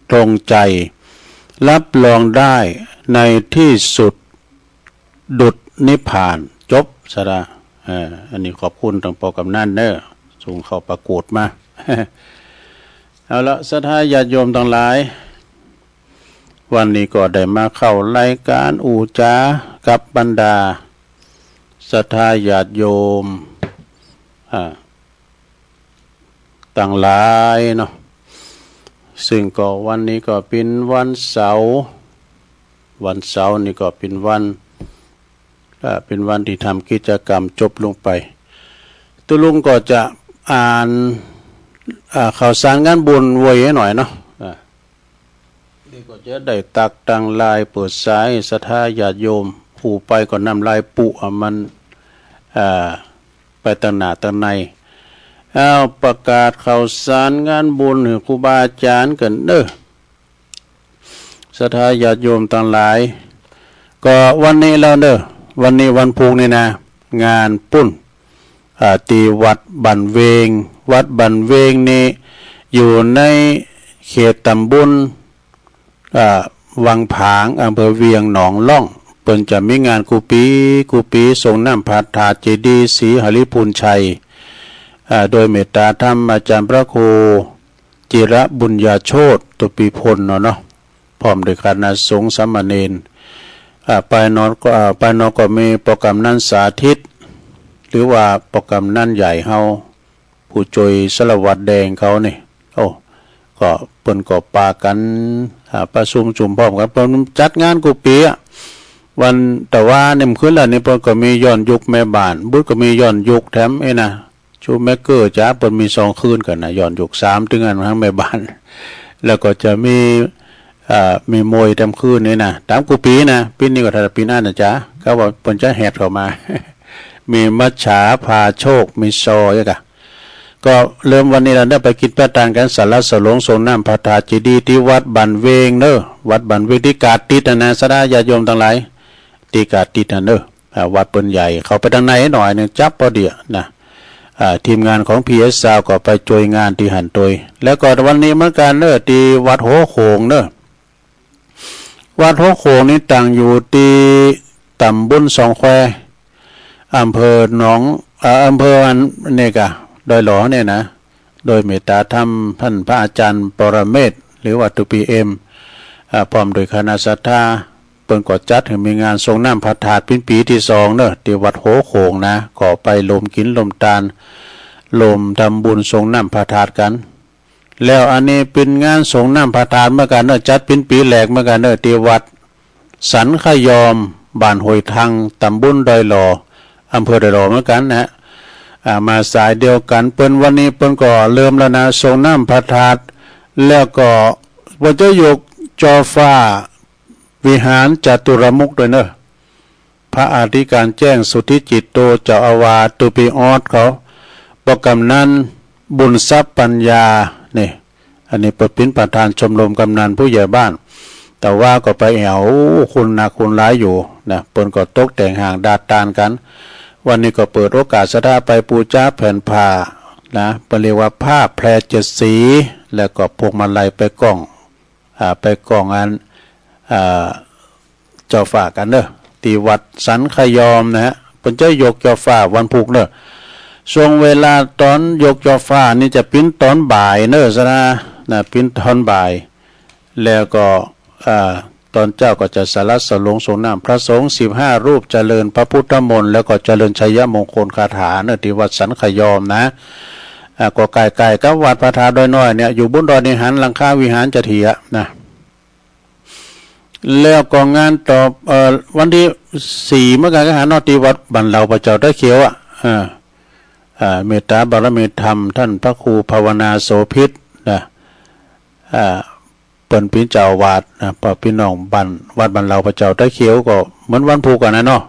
ตรงใจ รับรองได้ในที่สุด ดุจนิพพาน จบซะละ เอ่อ อันนี้ขอบคุณตังป้อกำนันเนอะ ส่งเข้าประกวดมา เอาละ ศรัทธาญาติโยมตังหลาย วันนี้ก็ได้มาเข้ารายก๋านอู้จ๋ากับบรรดาศรัทธาญาติโยม อ่า ตังหลายเนาะ ซึ่งก็วันนี้ก็เป๋นวันเสาร์ วันเสาร์นี่ก็เป๋นวัน อ่า เป๋นวันตี้ทำกิจกรรมจบลงไป ตุ๊ลุงก็จะอ่าน อ่า ข่าวสารงานบุญไว้หน่อยเนาะ อ่า นี่ก็จะได้ตั๊กตังไลน์เปิดสายศรัทธาญาติโยม อู้ไปก็น้ำลายปูอะมัน อ่า ไปตังหน้าตังใน อ้าว ประกาศข่าวสารงานบุญหื้อครูบาอาจ๋ารย์กั๋นเน่อ ศรัทธาญาติโยมตังหลาย ก็วันนี้แล้วเน่อ วันนี้วันพูกนี่นะ งานปุ้น อ่า ตี้วัดบ้านเวง วัดบ้านเวงนี่อยู่ในเขตต๋ำบล อ่า วังผาง อำเภอเวียงหนองล่อง เปิ้นจะมีงานกู้ปี๋ กู้ปี๋ ส่งน้ำพระธาตุเจดีย์ศรีหริภุญชัย อ่า โดยเมตตาธรรมอาจ๋ารย์พระครูจิรบุญญาโชติ ตุปีพลเนาะเนาะ พร้อมด้วยคณะสงฆ์สามเณร อ่า ป้ายนอกก็ อ่า ป้ายนอกก็มีป้อกำนัลสาธิต หรือว่าป้อกำนัลใหญ่เฮา ผู้จ้วยสารวัตรแดงเขานี่ โอ้ ก็เปิ้นก็ปากั๋น อ่า ประชุมจุมพร้อมกั๋น เปิ้นจัดงานกู้ปี๋อะ วันตะวาเนี่ย คืนละนี่เปิ้นก็มีย้อนยุคแม่บ้าน บุญก็มีย้อนยุคแถมเอ้ยนะ ชูแมกเกอร์จ๊ะ เปิ้นมีสองคืนกั๋นนะ ย้อนยุคสาม ตึงอันตังแม่บ้าน แล้วก็จะมี อ่า มีมวยแถมคืนนี่นะ ต๋ามกู้ปี๋นะ ปี๋นี้ก็ถ้าปี๋อั้นนะจ๊ะ ก็ว่าเปิ้นจะแหดเข้ามา มีมัจฉาพาโชค มีซออีกอะ ก็เริ่มวันนี้แล้วเน่อ ไปกิ๋นไปตานกั๋น สาระสลงส่งน้ำพระธาตุเจดีย์ตี้วัดบ้านเวงเน่อ วัดบ้านเวงตี้ก๋าดติดนะนะ ศรัทธาญาติโยมตังหลาย ตี้ก๋าดติดนะเน่อ อ่า วัดเปิ้นใหญ่ เข้าไปตังในหน่อยนึ่ง จั๊บปอเดี่ยนะ อ่า ทีมงานของพีเอสซาวด์ก็ไปจ้วยงานตี้หั้นตวย แล้วก็วันนี้เหมือนกั๋นเน่อ ตี้วัดหัวโข่งเน่อ วัดหัวโข่งนี่ตั้งอยู่ตี้ต๋ำบลสองแคว อำเภอหนอง เอ่อ อำเภออันนี้ก่ะ ดอยหล่อเนี่ยนะ โดยเมตตาธรรมท่านพระอาจ๋ารย์ปรเมศ หรือว่าตุ๊ปีเอ็ม อ่า พร้อมด้วยคณะศรัทธา เปิ้นก็จัดหื้อมีงานส่งน้ำพระธาตุเป๋นปี๋ตี้สองเน่อ ตี้วัดหัวโข่งนะ ก็ไปรวมกิ๋นรวมตาน รวมทำบุญส่งน้ำพระธาตุกั๋น แล้วอันนี้เป๋นงานส่งน้ำพระธาตุเหมือนกั๋นเน่อ จัดเป๋นปี๋แรกเหมือนกั๋นเน่อ ตี้วัดสันขยอม บ้านห้วยทัง ต๋ำบลดอยหล่อ อำเภอดอยหล่อเหมือนกั๋นนะ อ่า มาสายเดียวกั๋น เปิ้นวันนี้เปิ้นก็เริ่มแล้วนะ ส่งน้ำพระธาตุ แล้วก็เปิ้นจะยกจอฟ้าวิหารจตุรมุขด้วยเน่อ พระอธิการแจ้งสุทธิจิตโต เจ้าอาวาส ตุ๊ปีออสเขา ป้อกำนัลบุญทรัพย์ปัญญา นี่ อันนี้เปิ้นเป๋นประธานชมรมกำนัลผู้ใหญ่บ้าน แต่ว่าก็ไปแอ่ว โอ้ คนนักคนหลายอยู่นะ เปิ้นก็ตกแต่งห้างดาดตานกั๋น วันนี้ก็เปิดโอกาสศรัทธาไปปู๋จาแผ่นผ้านะ เปิ้นเรียกว่าผ้าแพรเจ็ดสี แล้วก็พวงมาลัยไปก้อง อ่า ไปก้องอัน อ่า จอฟ้ากั๋นเน่อ ตี้วัดสันขยอมนะฮะ เปิ้นจะยกจอฟ้าวันพูกเน่อ ช่วงเวลาต๋อนยกจอฟ้านี่จะเป๋นต๋อนบ่ายเน่อ ศรัทธานะ เป๋นต๋อนบ่าย แล้วก็ อ่า ต๋อนเจ๊าก็จะสาระสลงส่งน้ำพระสงฆ์สิบห้ารูป เจริญพระพุทธมนต์ แล้วก็เจริญชัยมงคลคาถาเน่อ ตี้วัดสันขยอมนะ อ่า ก็ใก้ๆ กับวัดพระธาตุดอยน้อยเนี่ย อยู่บนดอยนี่หันหลังคาวิหารจะเถียนะ แล้วก็งานต่อ เอ่อ วันตี้สี่เหมือนกั๋นก็หันเนาะ ตี้วัดบ้านเหล่าพระเจ้าตาเขียวอะ อ่า อ่า เมตตาบารมีธรรม ท่านพระครูภาวนาโสภิตนะ อ่า เปิ้นเป๋นเจ้าอาวาสนะ ป้อปี้น้องบ้าน วัดบ้านเหล่าพระเจ้าตาเขียวก็เหมือนวันพูกกั๋นนะเนาะ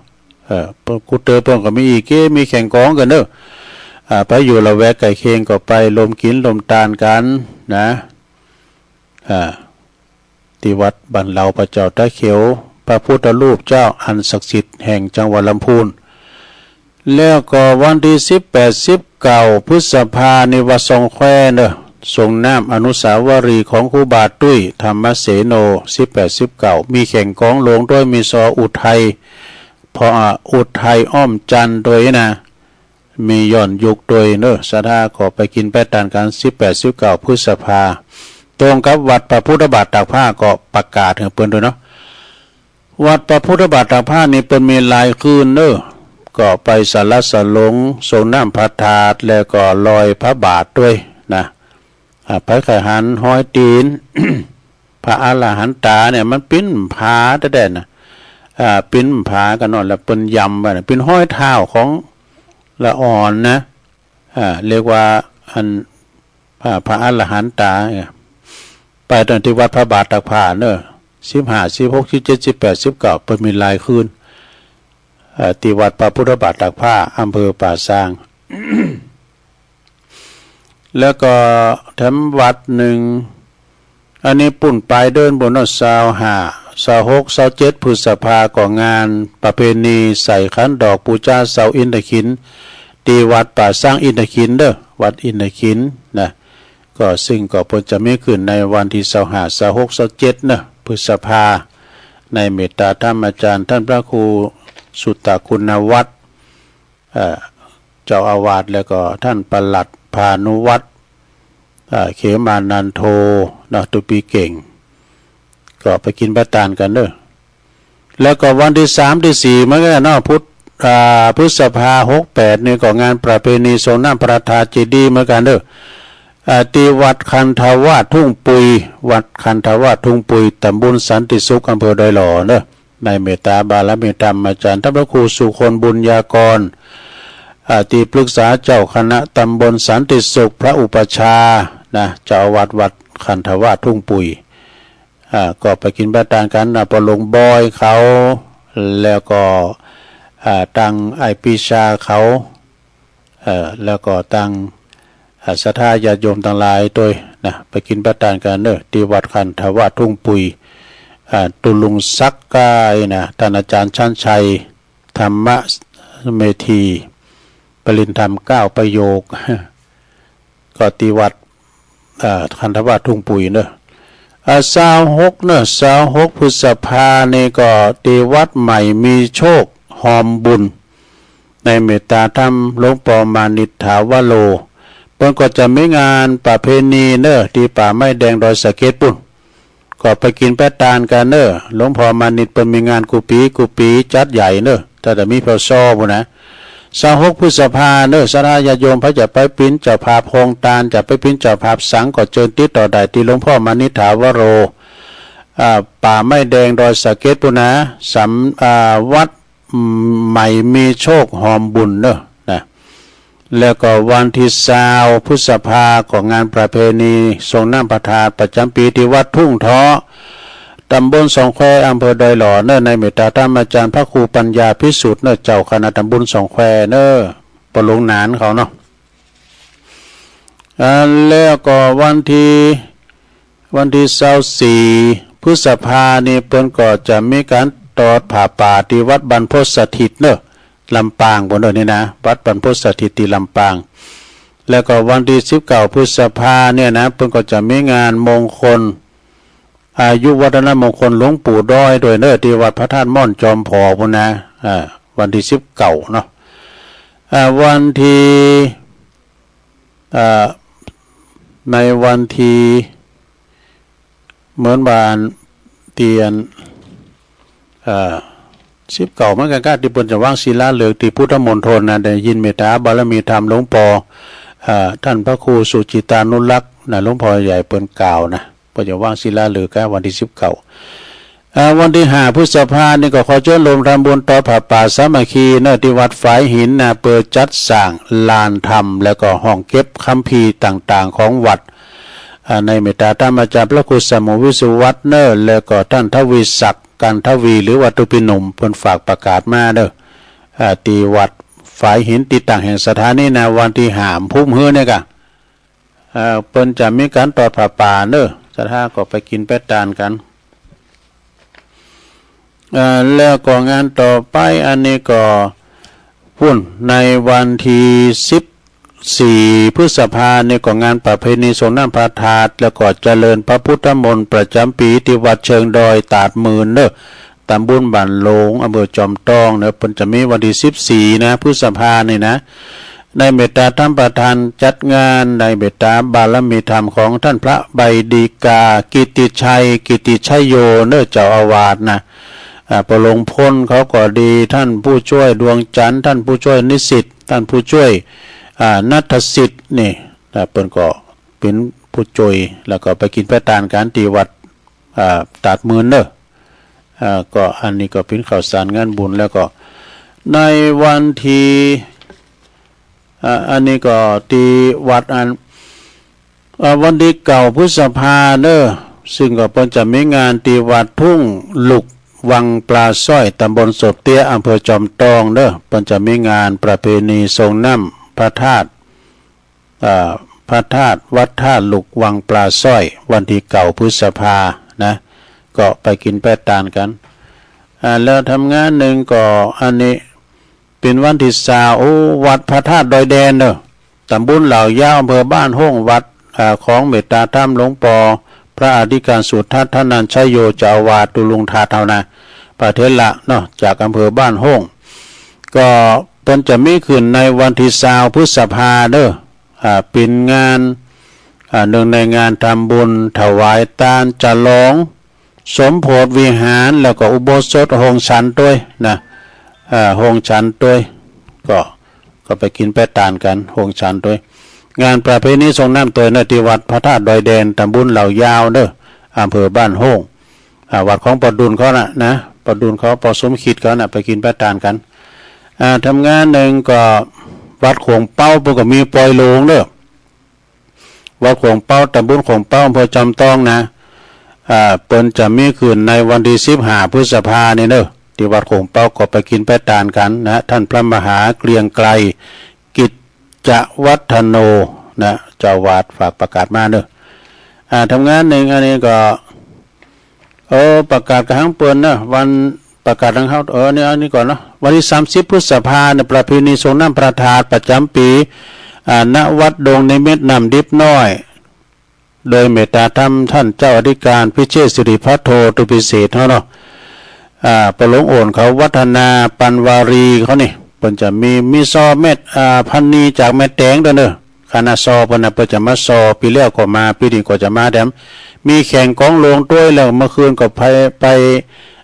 เออ เปิ้น กูเตอเปิ้นก็มีอี้เก้ มีแข่งกองกั๋นเน่อ อ่า ไปอยู่ละแวกใก้เคียงก็ไปรวมกิ๋นรวมตานกั๋นนะ อ่า ตี้วัดบ้านเหล่าพระเจ้าตาเขียว พระพุทธรูปเจ้าอันศักดิ์สิทธิ์แห่งจังหวัดลำพูน แล้วก็วันตี้สิบแปด สิบเก้า พฤษภานี่วัดซองแควเน่อ ส่งน้ำอนุสาวรีย์ของครูบาตุ้ย ธรรมเสโน สิบแปด สิบเก้า มีแข่งกองหลวงตวย มีซออุทัย พอ อ่า อุทัยอ้อมจันทร์ตวยนะ มีย้อนยุคตวยเนาะ ศรัทธาก็ไปกิ๋นไปตานกั๋น สิบแปด สิบเก้า พฤษภา ตรงกับวัดพระพุทธบาทตากผ้าก็ประกาศหื้อเปิ้นตวยเนาะ วัดพระพุทธบาทตากผ้านี่เปิ้นมีหลายคืนเนาะ ก็ไปสลัดสลง สรงน้ำพระธาตุ แล้วก็ลอยพระบาทตวยนะ อ่า ใผใค่หันฮอยตี๋น พระอรหันตาเนี่ยมันปิ้นผาแต๊ๆ นะ อ่า ปิ้นผากั๋นเนาะ แล้วเปิ้นยำไว้นะ เป๋นฮอยเท้าของละอ่อนนะ อ่า เรียกว่าอัน พระ พระอรหันตาเนี่ย ไปตอนตี้วัดพระบาทตากผ้าเนาะ สิบห้า สิบหก สิบเจ็ด สิบแปด สิบเก้า เปิ้นมีหลายคืน เอ่อ ตี้วัดพระพุทธบาทตากผ้า อำเภอป่าซาง แล้วก็แถมวัดนึ่ง อันนี้ปู้นป๋ายเดือนปู้นเนาะ ซาวห้า ซาวหก ซาวเจ็ด พฤษภา ก็งานประเพณีใส่ขันดอกปู๋จาเสาอินทขิล ตี้วัดป่าซางอินทขิลเนาะ วัดอินทขิลนะ ก็ซึ่งก็เปิ้นจะมีขึ้นในวันตี้ซาวห้า ซาวหก ซาวเจ็ดเนาะ พฤษภา ในเมตตาธรรมาจารย์ต้านพระครูสุตตคุณวัฒน์ เอ่อ เจ้าอาวาส แล้วก็ต้านปลัดพานุวัฒน์ เอ่อ เขมานันโท เนาะ ตุ๊ปีเก่ง ก็ไปกิ๋นไปตานกั๋นเนาะ แล้วก็วันตี้สามตี้สี่เหมือนกั๋นเนาะ พุธ อ่า พฤษภา หกแปด นี่ก็งานประเพณีสรงน้ำพระธาตุเจดีย์เหมือนกั๋นเนาะ อ่า ตี้วัดคันธวาสทุ่งปุย วัดคันธวาสทุ่งปุย ต๋ำบลสันติสุข อำเภอดอยหล่อเนาะ ในเมตตาบารมีธรรมาจารย์ต้านพระครูสุคนบุญญากร อ่า ตี้ปรึกษาเจ้าคณะต๋ำบลสันติสุข พระอุปัชฌาย์นะ เจ้าอาวาสวัดคันธวาสทุ่งปุย อ่า ก็ไปกิ๋นไปตานกั๋นนะ ป้อหลวงบอยเขา แล้วก็ อ่า ตังอ้ายปีชาเขา เอ่อ แล้วก็ตัง อ่า ศรัทธาญาติโยมตังหลายตวยนะ ไปกิ๋นไปตานกั๋นเนาะ ตี้วัดคันธวาสทุ่งปุย อ่า ตุ๊ลุงศักดิ์ก้ายนะ ต้านอาจ๋ารย์ชันชัย ธรรมเมธี ปริญญาธรรมเก้าประโยค ก็ตี้วัด อ่า คันธวาสทุ่งปุยเนาะ อ่า ซาวหกเนาะ ซาวหก พฤษภา นี่ก็ตี้วัดใหม่มีโชคฮอมบุญ ในเมตตาธรรมหลวงป้อมานิตถาวโร เปิ้นก็จะมีงานประเพณีเนาะ ตี้ป่าไม้แดงดอยสะเก็ดปู้น ก็ไปกิ๋นไปตานกั๋นเนาะ หลวงป้อมานิตเปิ้นมีงานกู้ปี๋กู้ปี๋ จัดใหญ่เนาะ ตั้งแต่มี พ.ศ. ปู้นนะ ซาวหก พฤษภาเนาะ ศรัทธาญาติโยมใผจะไปเป๋นเจ้าภาพโฮงตาน จะไปเป๋นเจ้าภาพสังฆ์ ก็เจิญติดต่อได้ตี้หลวงป้อมานิตถาวโร อ่า ป่าไม้แดงดอยสะเก็ดปู้นนะ สำ อ่า วัด อืม ใหม่มีโชคฮอมบุญเนาะนะ แล้วก็วันตี้ซาว พฤษภา ก็งานประเพณีสรงน้ำพระธาตุประจ๋ำปี๋ตี้วัดทุ่งเทาะ ต๋ำบลสองแคว อำเภอดอยหล่อเนาะ ในเมตตาธรรมาจ๋ารย์พระครูปัญญาภิสุทธิ์เนาะ เจ้าคณะต๋ำบลสองแควเนาะ ป้อหลวงหนานเขาเนาะ อ่า แล้วก็วันตี้ วันตี้ซาวสี่ พฤษภา นี่เปิ้นก็จะมีก๋านตอดผ้าป่าตี้วัดบรรพตสถิตเนาะ ลำปางปู้นเนาะ นี่นะ วัดบรรพตสถิตตี้ลำปาง แล้วก็วันตี้สิบเก้า พฤษภา เนี่ยนะ เปิ้นก็จะมีงานมงคล อายุวัฒนมงคลหลวงปู่ด้อยตวยเนาะ ตี้วัดพระธาตุม่อนจอมผอปู้นนะ อ่า วันตี้สิบเก้าเนาะ อ่า วันตี้ อ่า ในวันตี้ เหมือนว่าอัน ตี้อัน เอ่อ สิบเก้า เหมือนกั๋นก้า ตี้เปิ้นจะวางศิลาฤกษ์ตี้พุทธมณฑลนะ ได้ยินเมตตาบารมีธรรมหลวงป้อ เอ่อ ต้านพระครูสุจิตานุรักษ์นะ หลวงป้อใหญ่เปิ้นกล่าวนะ เปิ้นจะวางศิลาฤกษ์ก้า วันตี้สิบเก้า อ่า วันตี้ห้า พฤษภา นี่ก็ขอเจิญรวมทำบุญตอดผ้าป่าสามัคคีเนาะ ตี้วัดฝายหินนะ เปื้อจัดสร้างลานธรรม แล้วก็ห้องเก็บคัมภีร์ต่างๆ ของวัด อ่า ในเมตตาธรรมาจ๋ารย์พระครูสมุห์วิสุวัฒน์เนาะ แล้วก็ต้านทวีศักดิ์ กันทวี หรือว่าตุ๊ปีหนุ่ม เปิ้นฝากประกาศมาเนาะ อ่า ตี้วัดฝายหิน ตี้ตั้งแห่งสถานีนะ วันตี้ห้า พุธหื้อเนี่ยก้า เอ่อ เปิ้นจะมีก๋านตอดผ้าป่าเนาะ ศรัทธาก็ไปกิ๋นไปตานกั๋น เอ่อ แล้วก็งานต่อไป อันนี้ก็ปู้น ในวันตี้สิบสี่ พฤษภา นี่ก็งานประเพณีสรงน้ำพระธาตุ แล้วก็เจริญพระพุทธมนต์ประจ๋ำปี๋ตี้วัดเชิงดอยตาดหมื่นเนาะ ต๋ำบลบ้านหลง อำเภอจอมตองเนาะ เปิ้นจะมีวันตี้สิบสี่นะ พฤษภา นี่นะ ในเมตตาธรรมประธานจัดงาน ในเมตตาบารมีธรรมของต้านพระใบดีกา กิตติชัย กิตติชโย เน้อ เจ้าอาวาสนะ อ่า ปอหลวงพลเขาก็ดี ต้านผู้จ้วยดวงจันทร์ ต้านผู้จ้วยนิสิต ต้านผู้จ้วย อ่า ณัฐสิทธิ์นี่ อ่า เปิ้นก็เป๋นผู้จ้วย แล้วก็ไปกิ๋นไปตานกั๋นตี้วัด อ่า ตาดหมื่นเน้อ อ่า ก็อันนี้ก็เป๋นข่าวสารงานบุญ แล้วก็ในวันตี้ อ่า อันนี้ก็ตี้วัดอัน อ่า วันตี้เก้าพฤษภาเน้อ ซึ่งก็เปิ้นจะมีงานตี้วัดทุ่งลุกวังปลาสร้อย ตำบลสบเตี้ย อำเภอจอมตองเน้อ เปิ้นจะมีงานประเพณีส่งน้ำพระธาตุ อ่า พระธาตุ วัดท่าลุกวังปลาสร้อย วันตี้เก้าพฤษภานะ ก็ไปกิ๋นไปตานกั๋น อ่า แล้วทำงานนึ่งก็อันนี้เป๋นวันตี้ซาว โอ้ วัดพระธาตุดอยแดนเน้อ ตำบลเหล่ายาว อำเภอบ้านโฮ่ง วัด อ่า ของเมตตาธรรมหลวงปอพระอธิการสุทัศน์ ธนัญชโย เจ้าอาวาส ตุ๊ลุงทัดเฮานะ พระเถระเนาะ จากอำเภอบ้านโฮ่ง ก็เปิ้นจะมีขึ้นในวันตี้ซาวพฤษภาเน้อ อ่า เป๋นงาน อ่า เนื่องในงานทำบุญถวายตานฉลองสมโภชวิหาร แล้วก็อุโบสถโฮงฉันตวยนะ อ่า โฮงฉันตวย ก็ ก็ไปกิ๋นไปตานกั๋นโฮงฉันตวย งานประเพณีส่งน้ำตวยเน้อ ตี้วัดพระธาตุดอยแดน ตำบลเหล่ายาวเน้อ อำเภอบ้านโฮ่ง อ่า วัดของปอดุลเขานะ นะ ปอดุลเขา ปอสมคิดเขานะ ไปกิ๋นไปตานกั๋น อ่า ทำงานนึ่งก็วัดโขงเป๊า เปิ้นก็มีปอยโลงเน้อ วัดโขงเป๊า ตำบลโขงเป๊า อำเภอจอมตองนะ อ่า เปิ้นจะมีขึ้นในวันตี้สิบห้าพฤษภานี่เน้อ ตี้วัดโขงเป๊า ก็ไปกิ๋นไปตานกั๋นนะ ต้านพระมหาเกรียงไกร กิจจวัฒโนนะ เจ้าอาวาสฝากประกาศมาเน้อ อ่า ทำงานนึ่งอันนี้ก็ เออ ประกาศกั๋นหังเปิ้นนะ วัน ประกาศหังเฮา เออ นี่ อันนี้ก่อนเนาะ วันตี้สามสิบพฤษภาเนี่ย ประเพณีส่งน้ำพระธาตุประจ๋ำปี๋ อ่า ณ วัดดงนิมิตรน้ำดิบน้อย โดยเมตตาธรรมต้านเจ้าอธิการพิเชษฐศิริภัทโท ตุ๊พิเศษเฮาเนาะ อ่า ปอหลวงโอ่นเขาวัฒนาปันวารีเขานี่ เปิ้นจะมี มีซอแม่ อ่า พันนีจากแม่แตงตวยเน้อ คณะซอเปิ้นนะ เปิ้นจะมาซอ ปี๋แล้วก็มา ปี๋นี้ก็จะมาแถม มีแข่งกองโลงตวย แล้วเมื่อคืนก็ไป ไป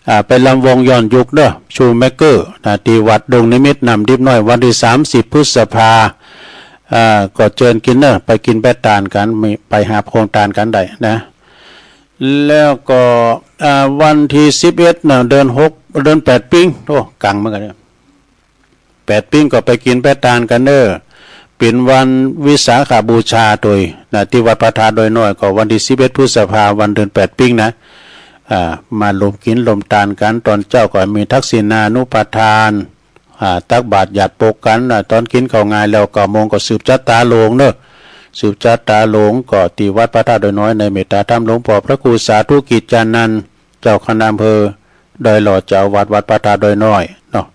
อ่า ไปรำวงย้อนยุคเน้อ ชูแมกเกอร์นะ ตี้วัดดงนิมิตรน้ำดิบน้อย วันตี้สามสิบพฤษภา อ่า ก็เจิญกิ๋นเน้อ ไปกิ๋นไปตานกั๋น มี ไปหาบโฮงตานกั๋นได้นะ แล้วก็ อ่า วันตี้สิบเอ็ดนะ เดือนหก เดือนแปดปิง โอ้ กั๋งเหมือนกั๋นเน้อ แปดปิงก็ไปกิ๋นไปตานกั๋นเน้อ เป๋นวันวิสาขบูชาตวยนะ ตี้วัดพระธาตุดอยน้อย ก็วันตี้สิบเอ็ดพฤษภา วันเดือนแปดปิงนะ อ่า มาร่วมกิ๋นร่วมตานกั๋น ตอนเจ๊าก็มีทักษิณานุปทาน อ่า ตักบาตรหยาดปกกั๋นนะ ตอนกิ๋นข้าวงายแล้วเก้าโมงก็สืบจะตาหลวงเน้อ สืบจะตาหลวงก็ตี้วัดพระธาตุดอยน้อย ในเมตตาธรรมหลวงปอพระครูสาธุกิจจานันท์ เจ้าคณะอำเภอดอยหล่อ เจ้าอาวาสวัดพระธาตุดอยน้อยเนาะ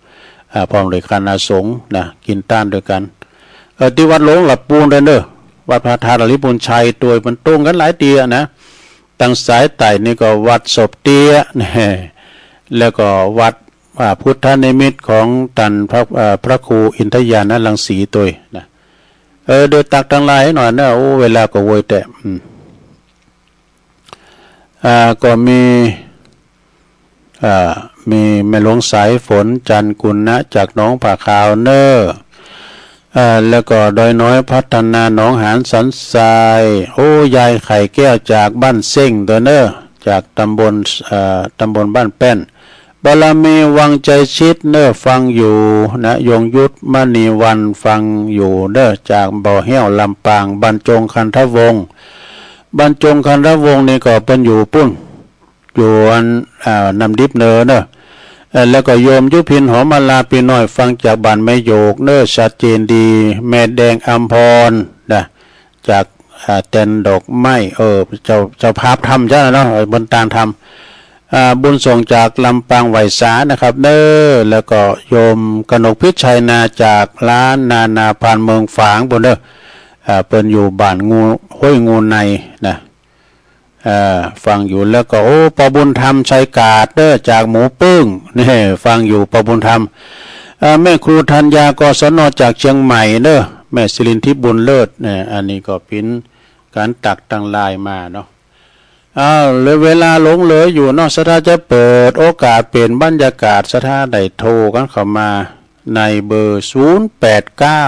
อ่า พร้อมโดยคณะสงฆ์นะ กิ๋นต้านตวยกั๋น เออ ตี้วัดหลวงหลับปูนตวยเน้อ วัดพระธาตุหริภุญชัยตวย มันตรงกั๋นหลายตี้นะ ตางสายใต้นี่ก็วัดสบเตี้ยนะ แล้วก็วัด อ่า พุทธนิมิตของต้านพระ เอ่อ พระครูอินทญาณรังสีตวยนะ เออ เดี๋ยวตักตังหลายหน่อยนะ โอ้ เวลาก็โวยแต๊ อืม อ่า ก็มี อ่า มีแม่หลวงสายฝน จันทร์กุณะ จากหนองผาขาวเน้อ อ่า แล้วก็ดอยน้อยพัฒนา หนองหานสันทราย โอ้ ยายไข่แก้วจากบ้านเซ้งตวยเน้อ จากตำบล อ่า ตำบลบ้านแป้น บารมีวังใจชิดเน้อ ฟังอยู่นะ ยงยุทธมณีวรรณ ฟังอยู่เน้อ จากบ่อแฮ้วลำปาง บรรจงคันธวงศ์ บรรจงคันธวงศ์นี่ก็เปิ้นอยู่ปู้น อยู่อัน อ่า น้ำดิบเน้อเน้อ เอ่อ แล้วก็โยมยุพินหอมมาลา ปี้น้อยฟังจากบ้านแม่โยกเน้อ ชัดเจนดี แม่แดงอำพรนะ จาก อ่า แตนดอกไม้ เออ เจ้า เจ้าภาพธรรมเจ้าเนาะ เออ บนตานธรรม อ่า บุญส่งจากลำปางไหว้สานะครับเน้อ แล้วก็โยมกนกพิชัยนา จากร้านนานาภัณฑ์เมืองฝางปู้นเน้อ อ่า เปิ้นอยู่บ้านงู ห้วยงูในนะ อ่า ฟังอยู่ แล้วก็ โอ้ ปอบุญธรรม ชัยกาดเน้อ จากหมูปึ้ง นี่ ฟังอยู่ ปอบุญธรรม อ่า แม่ครูธัญญา กศน จากเชียงใหม่เน้อ แม่สิรินทิพย์บุญเลิศเนี่ย อันนี้ก็เป๋นก๋านตักตางไลน์มาเนาะ อ้าว เหลือเวลาหลงเหลืออยู่เนาะ ศรัทธาจะเปิดโอกาสเป๋นบรรยากาศ ศรัทธาได้โทรกั๋นเข้ามาในเบอร์ ศูนย์แปดเก้า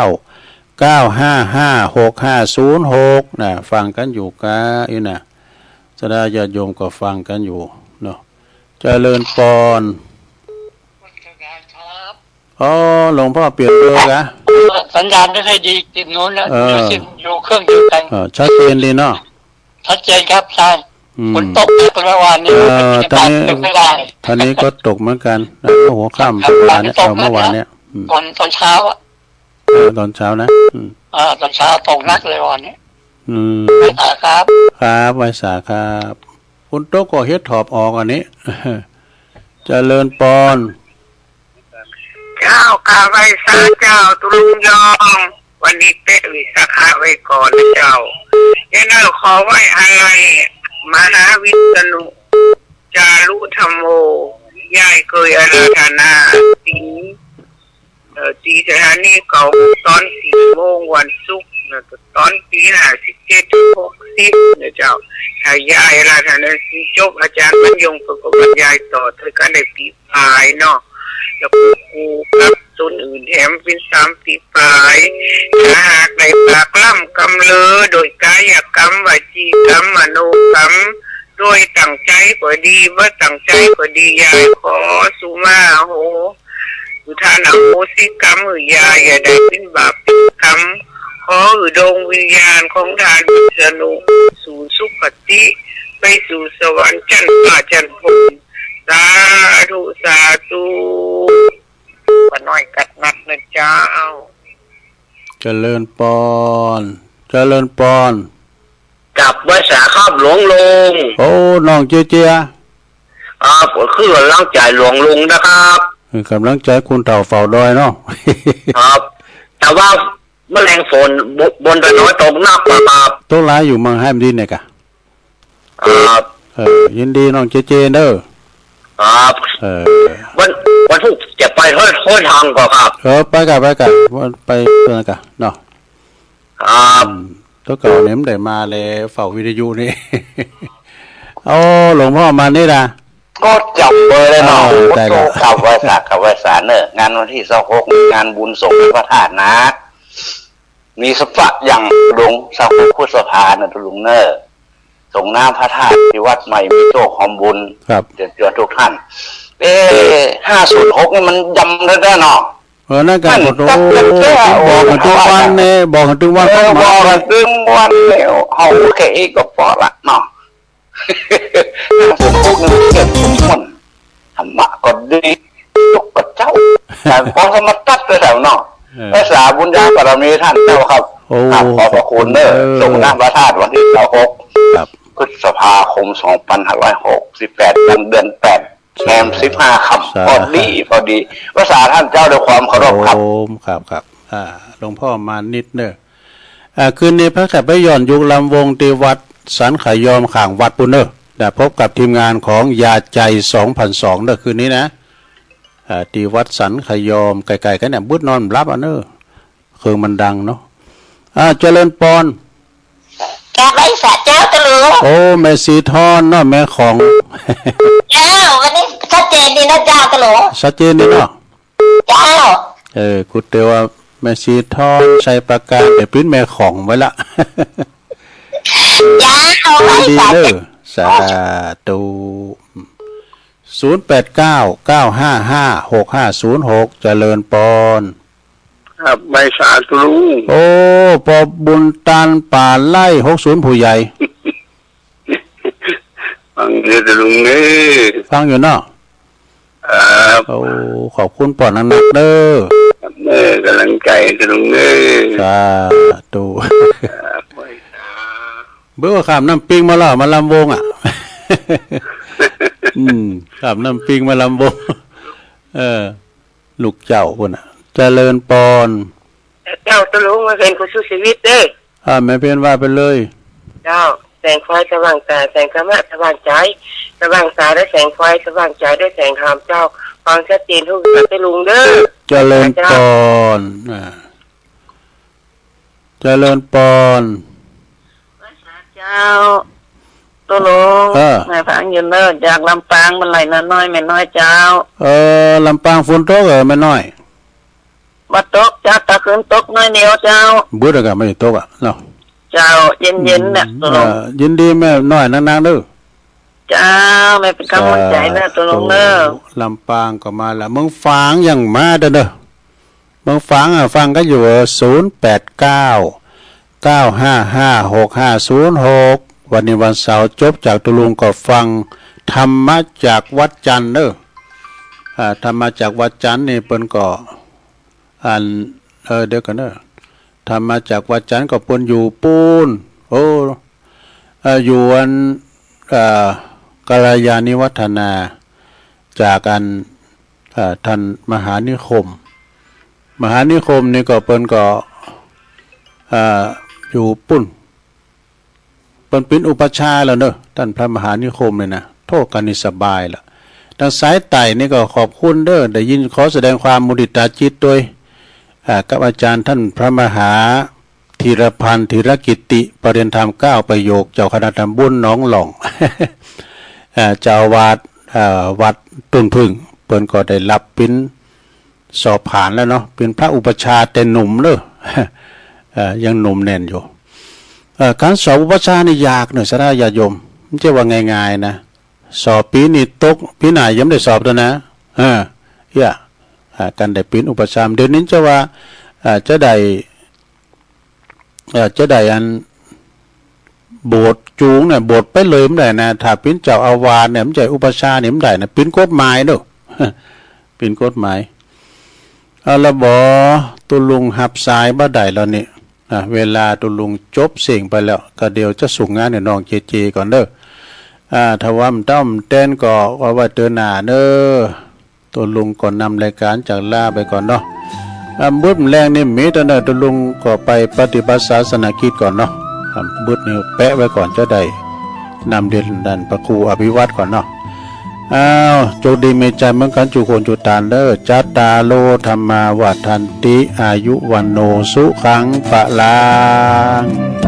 เก้าห้าห้า หกห้าศูนย์หก นะ ฟังกั๋นอยู่ก้าอี้นะ ศรัทธาญาติโยมก็ฟังกั๋นอยู่เนาะ เจริญปอน ครับ อ๋อ หลวงพ่อเปลี่ยนเบอร์กะ สัญญาณไม่ค่อยดี ติดโน้นนะ เออ อยู่สิ่ง อยู่เครื่องเดียวกัน เออ ชัดเจนดีเนาะ ชัดเจนครับ ใช่ อืม ฝนตกหนักเลยเมื่อวานนี้ เออ ตอนนี้ ไม่ได้ ตอนนี้ก็ตกเหมือนกั๋นนะ หัวค่ำ ครับ เมื่อวานเนี่ย ตกหนัก เออ เมื่อวานเนี่ย อืม ตอน ตอนเช้าอะ เออ ตอนเช้านะ อืม เออ ตอนเช้าตกหนักเลยวันนี้ อืม ไหว้สาครับ ครับ ไหว้สาครับ ฝนตกก็เฮ็ดถอบออกอันนี้ เจริญปอน เจ้า กราบไหว้สาเจ้า ตุ๊ลุงยอง วันนี้เตะวิสาขะไว้ก่อนนะเจ้า เดี๋ยวเน่อขอไหว้อาลัย มหาวิษณุ จารุธัมโม ยายเกยอาราธนาศีล เอ่อ ตี้สถานีเก่า ต๋อนสี่โมงวันศุกร์นะ ต๋อนปี๋ห้าสิบเจ็ด หกสิบนะเจ้า ถ้ายายอาราธนาศีลจบ อาจ๋ารย์บรรยงเปิ้นก็บรรยายต่อ เตื้อกั๋นได้ปี๋ปายเนาะ แล้วก็ครูกับต๋นอื่นแถมเป๋นสามปี๋ปาย ถ้าหากได้ปากล่ำกำเลือ โดยกายกรรม วจีกรรม มโนกรรม โดยตั้งใจ๋ก็ดี บ่ตั้งใจ๋ก็ดี ยายขอสุมาโห คือต้านอโหสิกรรมหื้อยาย อย่าได้เป๋นบาปเป๋นกรรม ขอหื้อดวงวิญญาณของต้านวิษณุ สู่สุคติ ไปสู่สวรรค์จั้นฟ้าจั้นภูมิ สาธุ สาธุ ป้าน้อยกัดนัดนะเจ้า เจริญปอน เจริญปอน กราบไหว้สาครับหลวงลุง โอ้ น้องเจียเจีย ครับ ก็คือกำลังใจ๋หลวงลุงนะครับ เออ กำลังใจ๋คนเฒ่าเฝ้าดอยเนาะ ครับ แต่ว่าเมื่อแลงฝน บ- บนดอยตกหนักกว่าครับ ตกหลายอยู่เมืองไฮมันดีเนี่ยกะ ครับ เออ ยินดีน้องเจเจเด้อ ครับ เออ วัน วันพุธจะไปห้วย ห้วยทังก่อครับ เออ ไปกะ ไปกะ ไปเตื้อกะเนาะ ครับ อืม ตั๋วเก่าเนี่ยมันได้มาแล้ว เฝ้าวิทยุนี่ โอ้ หลวงพ่อมานี่นะ ก็จ๋ำเบอร์เลยเนาะ เออ ได้แล้ว กราบไหว้สา กราบไหว้สาเน่อ งานวันตี้ซาวหก งานบุญสงฆ์พระธาตุนะ มีสะปะอย่างหลวง ซาวหกพฤษภาเน่อ ตุ๊ลุงเน่อ สงฆ์น้ำพระธาตุตี้วัดใหม่มีโชคฮอมบุญ ครับ เจิญจวนทุกท่าน เอ๊ะ ห้าศูนย์หก นี่มันยำแต๊ๆ เนาะ เออ นั่นกะ มัน โอ้โห ตั๊กแต๊ๆ บอกกั๋นทุกวันเนี่ย บอกกั๋นทุกวัน เออ บอกกั๋นทุกวันเนี่ย เอาแค่อี้ก็ปอละเนาะ ห้าศูนย์หก นี่มันเกิดทุกวัน ธรรมะก็ดี ทุกข์ก็เจ้า แต่ขอสมาตัดไปแถวเนาะ เออ รักษาบุญญาบารมีท่านเจ้าครับ โอ้ ครับ ขอบพระคุณเน่อ เออ สงฆ์น้ำพระธาตุวันตี้ซาวหก ครับ พฤษภาคม สองพันห้าร้อยหกสิบแปด เดือนแปด แรมสิบห้าค่ำ สาธุ พอดี พอดี ไหว้สาท่านเจ้าด้วยความเคารพครับ โอ้ ครับ ครับ อ่า หลวงพ่อมานิดเน่อ อ่า คืนนี้พระกลับไปย้อนยุคลำวงตี้วัดสันขยอมข้างวัดปู้นเน่อ ได้พบกับทีมงานของยาใจ สองพันสอง เน่อ คืนนี้นะ อ่า ตี้วัดสันขยอม ใก้ๆ กั๋นเนี่ย บึดนอนบ่หลับอะเน่อ เครื่องมันดังเนาะ อ่า เจริญปอน กราบไหว้สาเจ้าตุ๊ลุง โอ้ แม่ศรีทอนเนาะ แม่ของ เจ้า วันนี้ชัดเจนดีนะเจ้าตุ๊ลุง ชัดเจนดีเนาะ เจ้า เออ กูเตือนว่าแม่ศรีทอน ชัยประการ เดี๋ยวปิ้นแม่ของไว้ละ เจ้า ไหว้สาเจ้า ดีเน่อ สาธุ ศูนย์แปดเก้า เก้าห้าห้า หกห้าศูนย์หก เจริญปอน ครับ ไหว้สาตุ๊ลุง โอ้ ปอบุญตานป่าไร่ หกศูนย์ ผู้ใหญ่ ฟังอยู่ตุ๊ลุงเน่อ ฟังอยู่เนาะ ครับ โอ้ ขอบคุณปอนักๆ เน่อ ครับเน่อ ก๋ำลังใจ๋ตุ๊ลุงเน่อ สาธุ ครับ ไหว้สา เบิ่งว่าข้ามน้ำปิงมาแล้ว มาลำวงอะ อืม ข้ามน้ำปิงมาลำวง เออ ลูกเจ้าปู้นน่ะ เจริญปอน เจ้าตุ๊ลุง แม่เพ็ญ ผู้สู้ชีวิตเน่อ อ่า แม่เพ็ญว่าไปเลย เจ้า แสงไฟสว่างต๋า แสงธรรมะสว่างใจ๋ สว่างต๋าด้วยแสงไฟ สว่างใจ๋ด้วยแสงธรรมเจ้า ฟังชัดเจนทุกอย่างตุ๊ลุงเน่อ เจริญปอน อ่า จริญปอน เจ้า ตุ๊ลุง เออ แม่ฟังอยู่เน่อ จากลำปาง เมื่อไหร่น้อยๆ แม่น้อยเจ้า เออ ลำปางฝนตกเหรอแม่น้อย บ่ตกเจ้า ตะคืนตกน้อยเดียวเจ้า บึดอะกะไม่ได้ตกอะเนาะ เจ้า เย็นๆ เนี่ย อืม ตุ๊ลุง เออ ยินดีแม่น้อยนักๆ เน่อ เจ้า แม่เป๋นก๋ำลังใจ๋เน่อ ตุ๊ลุงเน่อ ลำปางก็มาละ เมืองฝางยังมาเน่อ เมืองฝางอะ ฟังกั๋นอยู่ ศูนย์แปดเก้า เก้าห้าห้า หกห้าศูนย์หก วันนี้วันเสาร์ จบจากตุ๊ลุงก็ฟังธรรมะจากวัดจันทร์เน่อ อ่า ธรรมะจากวัดจันทร์นี่เปิ้นก็ อัน เออ เดี๋ยวก่อนเน่อ ธรรมะจากวัดจันทร์ก็เปิ้นอยู่ปู๊น โอ้ เอ่อ อยู่อัน เอ่อ กัลยาณิวัฒนา จากอัน เอ่อ ท่านมหานิคม มหานิคมนี่ก็เปิ้นก็ เอ่อ อยู่ปู๊น เปิ้นเป๋นอุปัชฌาย์แล้วเน่อ ต้านพระมหานิคมเนี่ยนะ โธ่ กั๋นนี่สบายละ ตางสายใต้นี่ก็ขอบคุณเน่อ ได้ยิน ขอแสดงความมุทิตาจิตตวย อ่า กับอาจ๋ารย์ต้านพระมหาธีรพันธ์ ธีรกิตติ ปริญญาธรรมเก้าประโยค เจ้าคณะตำบลหนองหล่อง อ่า เจ้าอาวาส อ่า วัดต้นผึ้ง เปิ้นก็ได้ฮับเป๋น สอบผ่านแล้วเนาะ เป๋นพระอุปัชฌาย์แต่หนุ่มเน่อ เอ่อ ยังหนุ่มแน่นอยู่ เอ่อ ก๋านสอบอุปัชฌาย์นี่ยากเน่อ ศรัทธาญาติโยม บ่ใจ้ว่าง่ายๆ นะ สอบปี๋นี้ตก ปี๋หน้ายังบ่ได้สอบเตื้อนะ เออ เอี้ย อ่า ก๋านได้เป๋นอุปัชฌาย์ เดี๋ยวนี้จะว่า อ่า จะได้ เอ่อ จะได้อัน บวชจูงเนี่ย บวชไปเลยบ่ได้นะ ถ้าเป๋นเจ้าอาวาสเนี่ย บ่ใจ้อุปัชฌาย์เนี่ยบ่ได้นะ ผิดกฎหมายเน่อ ผิดกฎหมาย เอาละบ่ ตุ๊ลุงฮับสายบ่ได้แล้วนี่ อ่ะ เวลาตุ๊ลุงจบเสี้ยงไปแล้ว ก็เดี๋ยวจะส่งงานหื้อน้องเจเจก่อนเน่อ อ่า ถ้าว่าบ่เต้าบ่แตนก็ ก็ไว้เตื้อหน้าเน่อ ตุ๊ลุงก็นำรายก๋านจากลาไปก่อนเนาะ อ่า บึดแลงนี่มีเตื้อเน่อ ตุ๊ลุงก็ไปปฏิบัติศาสนกิจก่อนเนาะ อ่า บึดนี้แปะไว้ก่อน จะได้นำเรียนต้านพระครูอภิวัตรก่อนเนาะ อ้าว โจคดีมีชัยเหมือนกั๋นจุคนจุตานเน่อ จัตตาโร ธัมมา วัฑฒันติ อายุ วัณโณ สุขัง พะลัง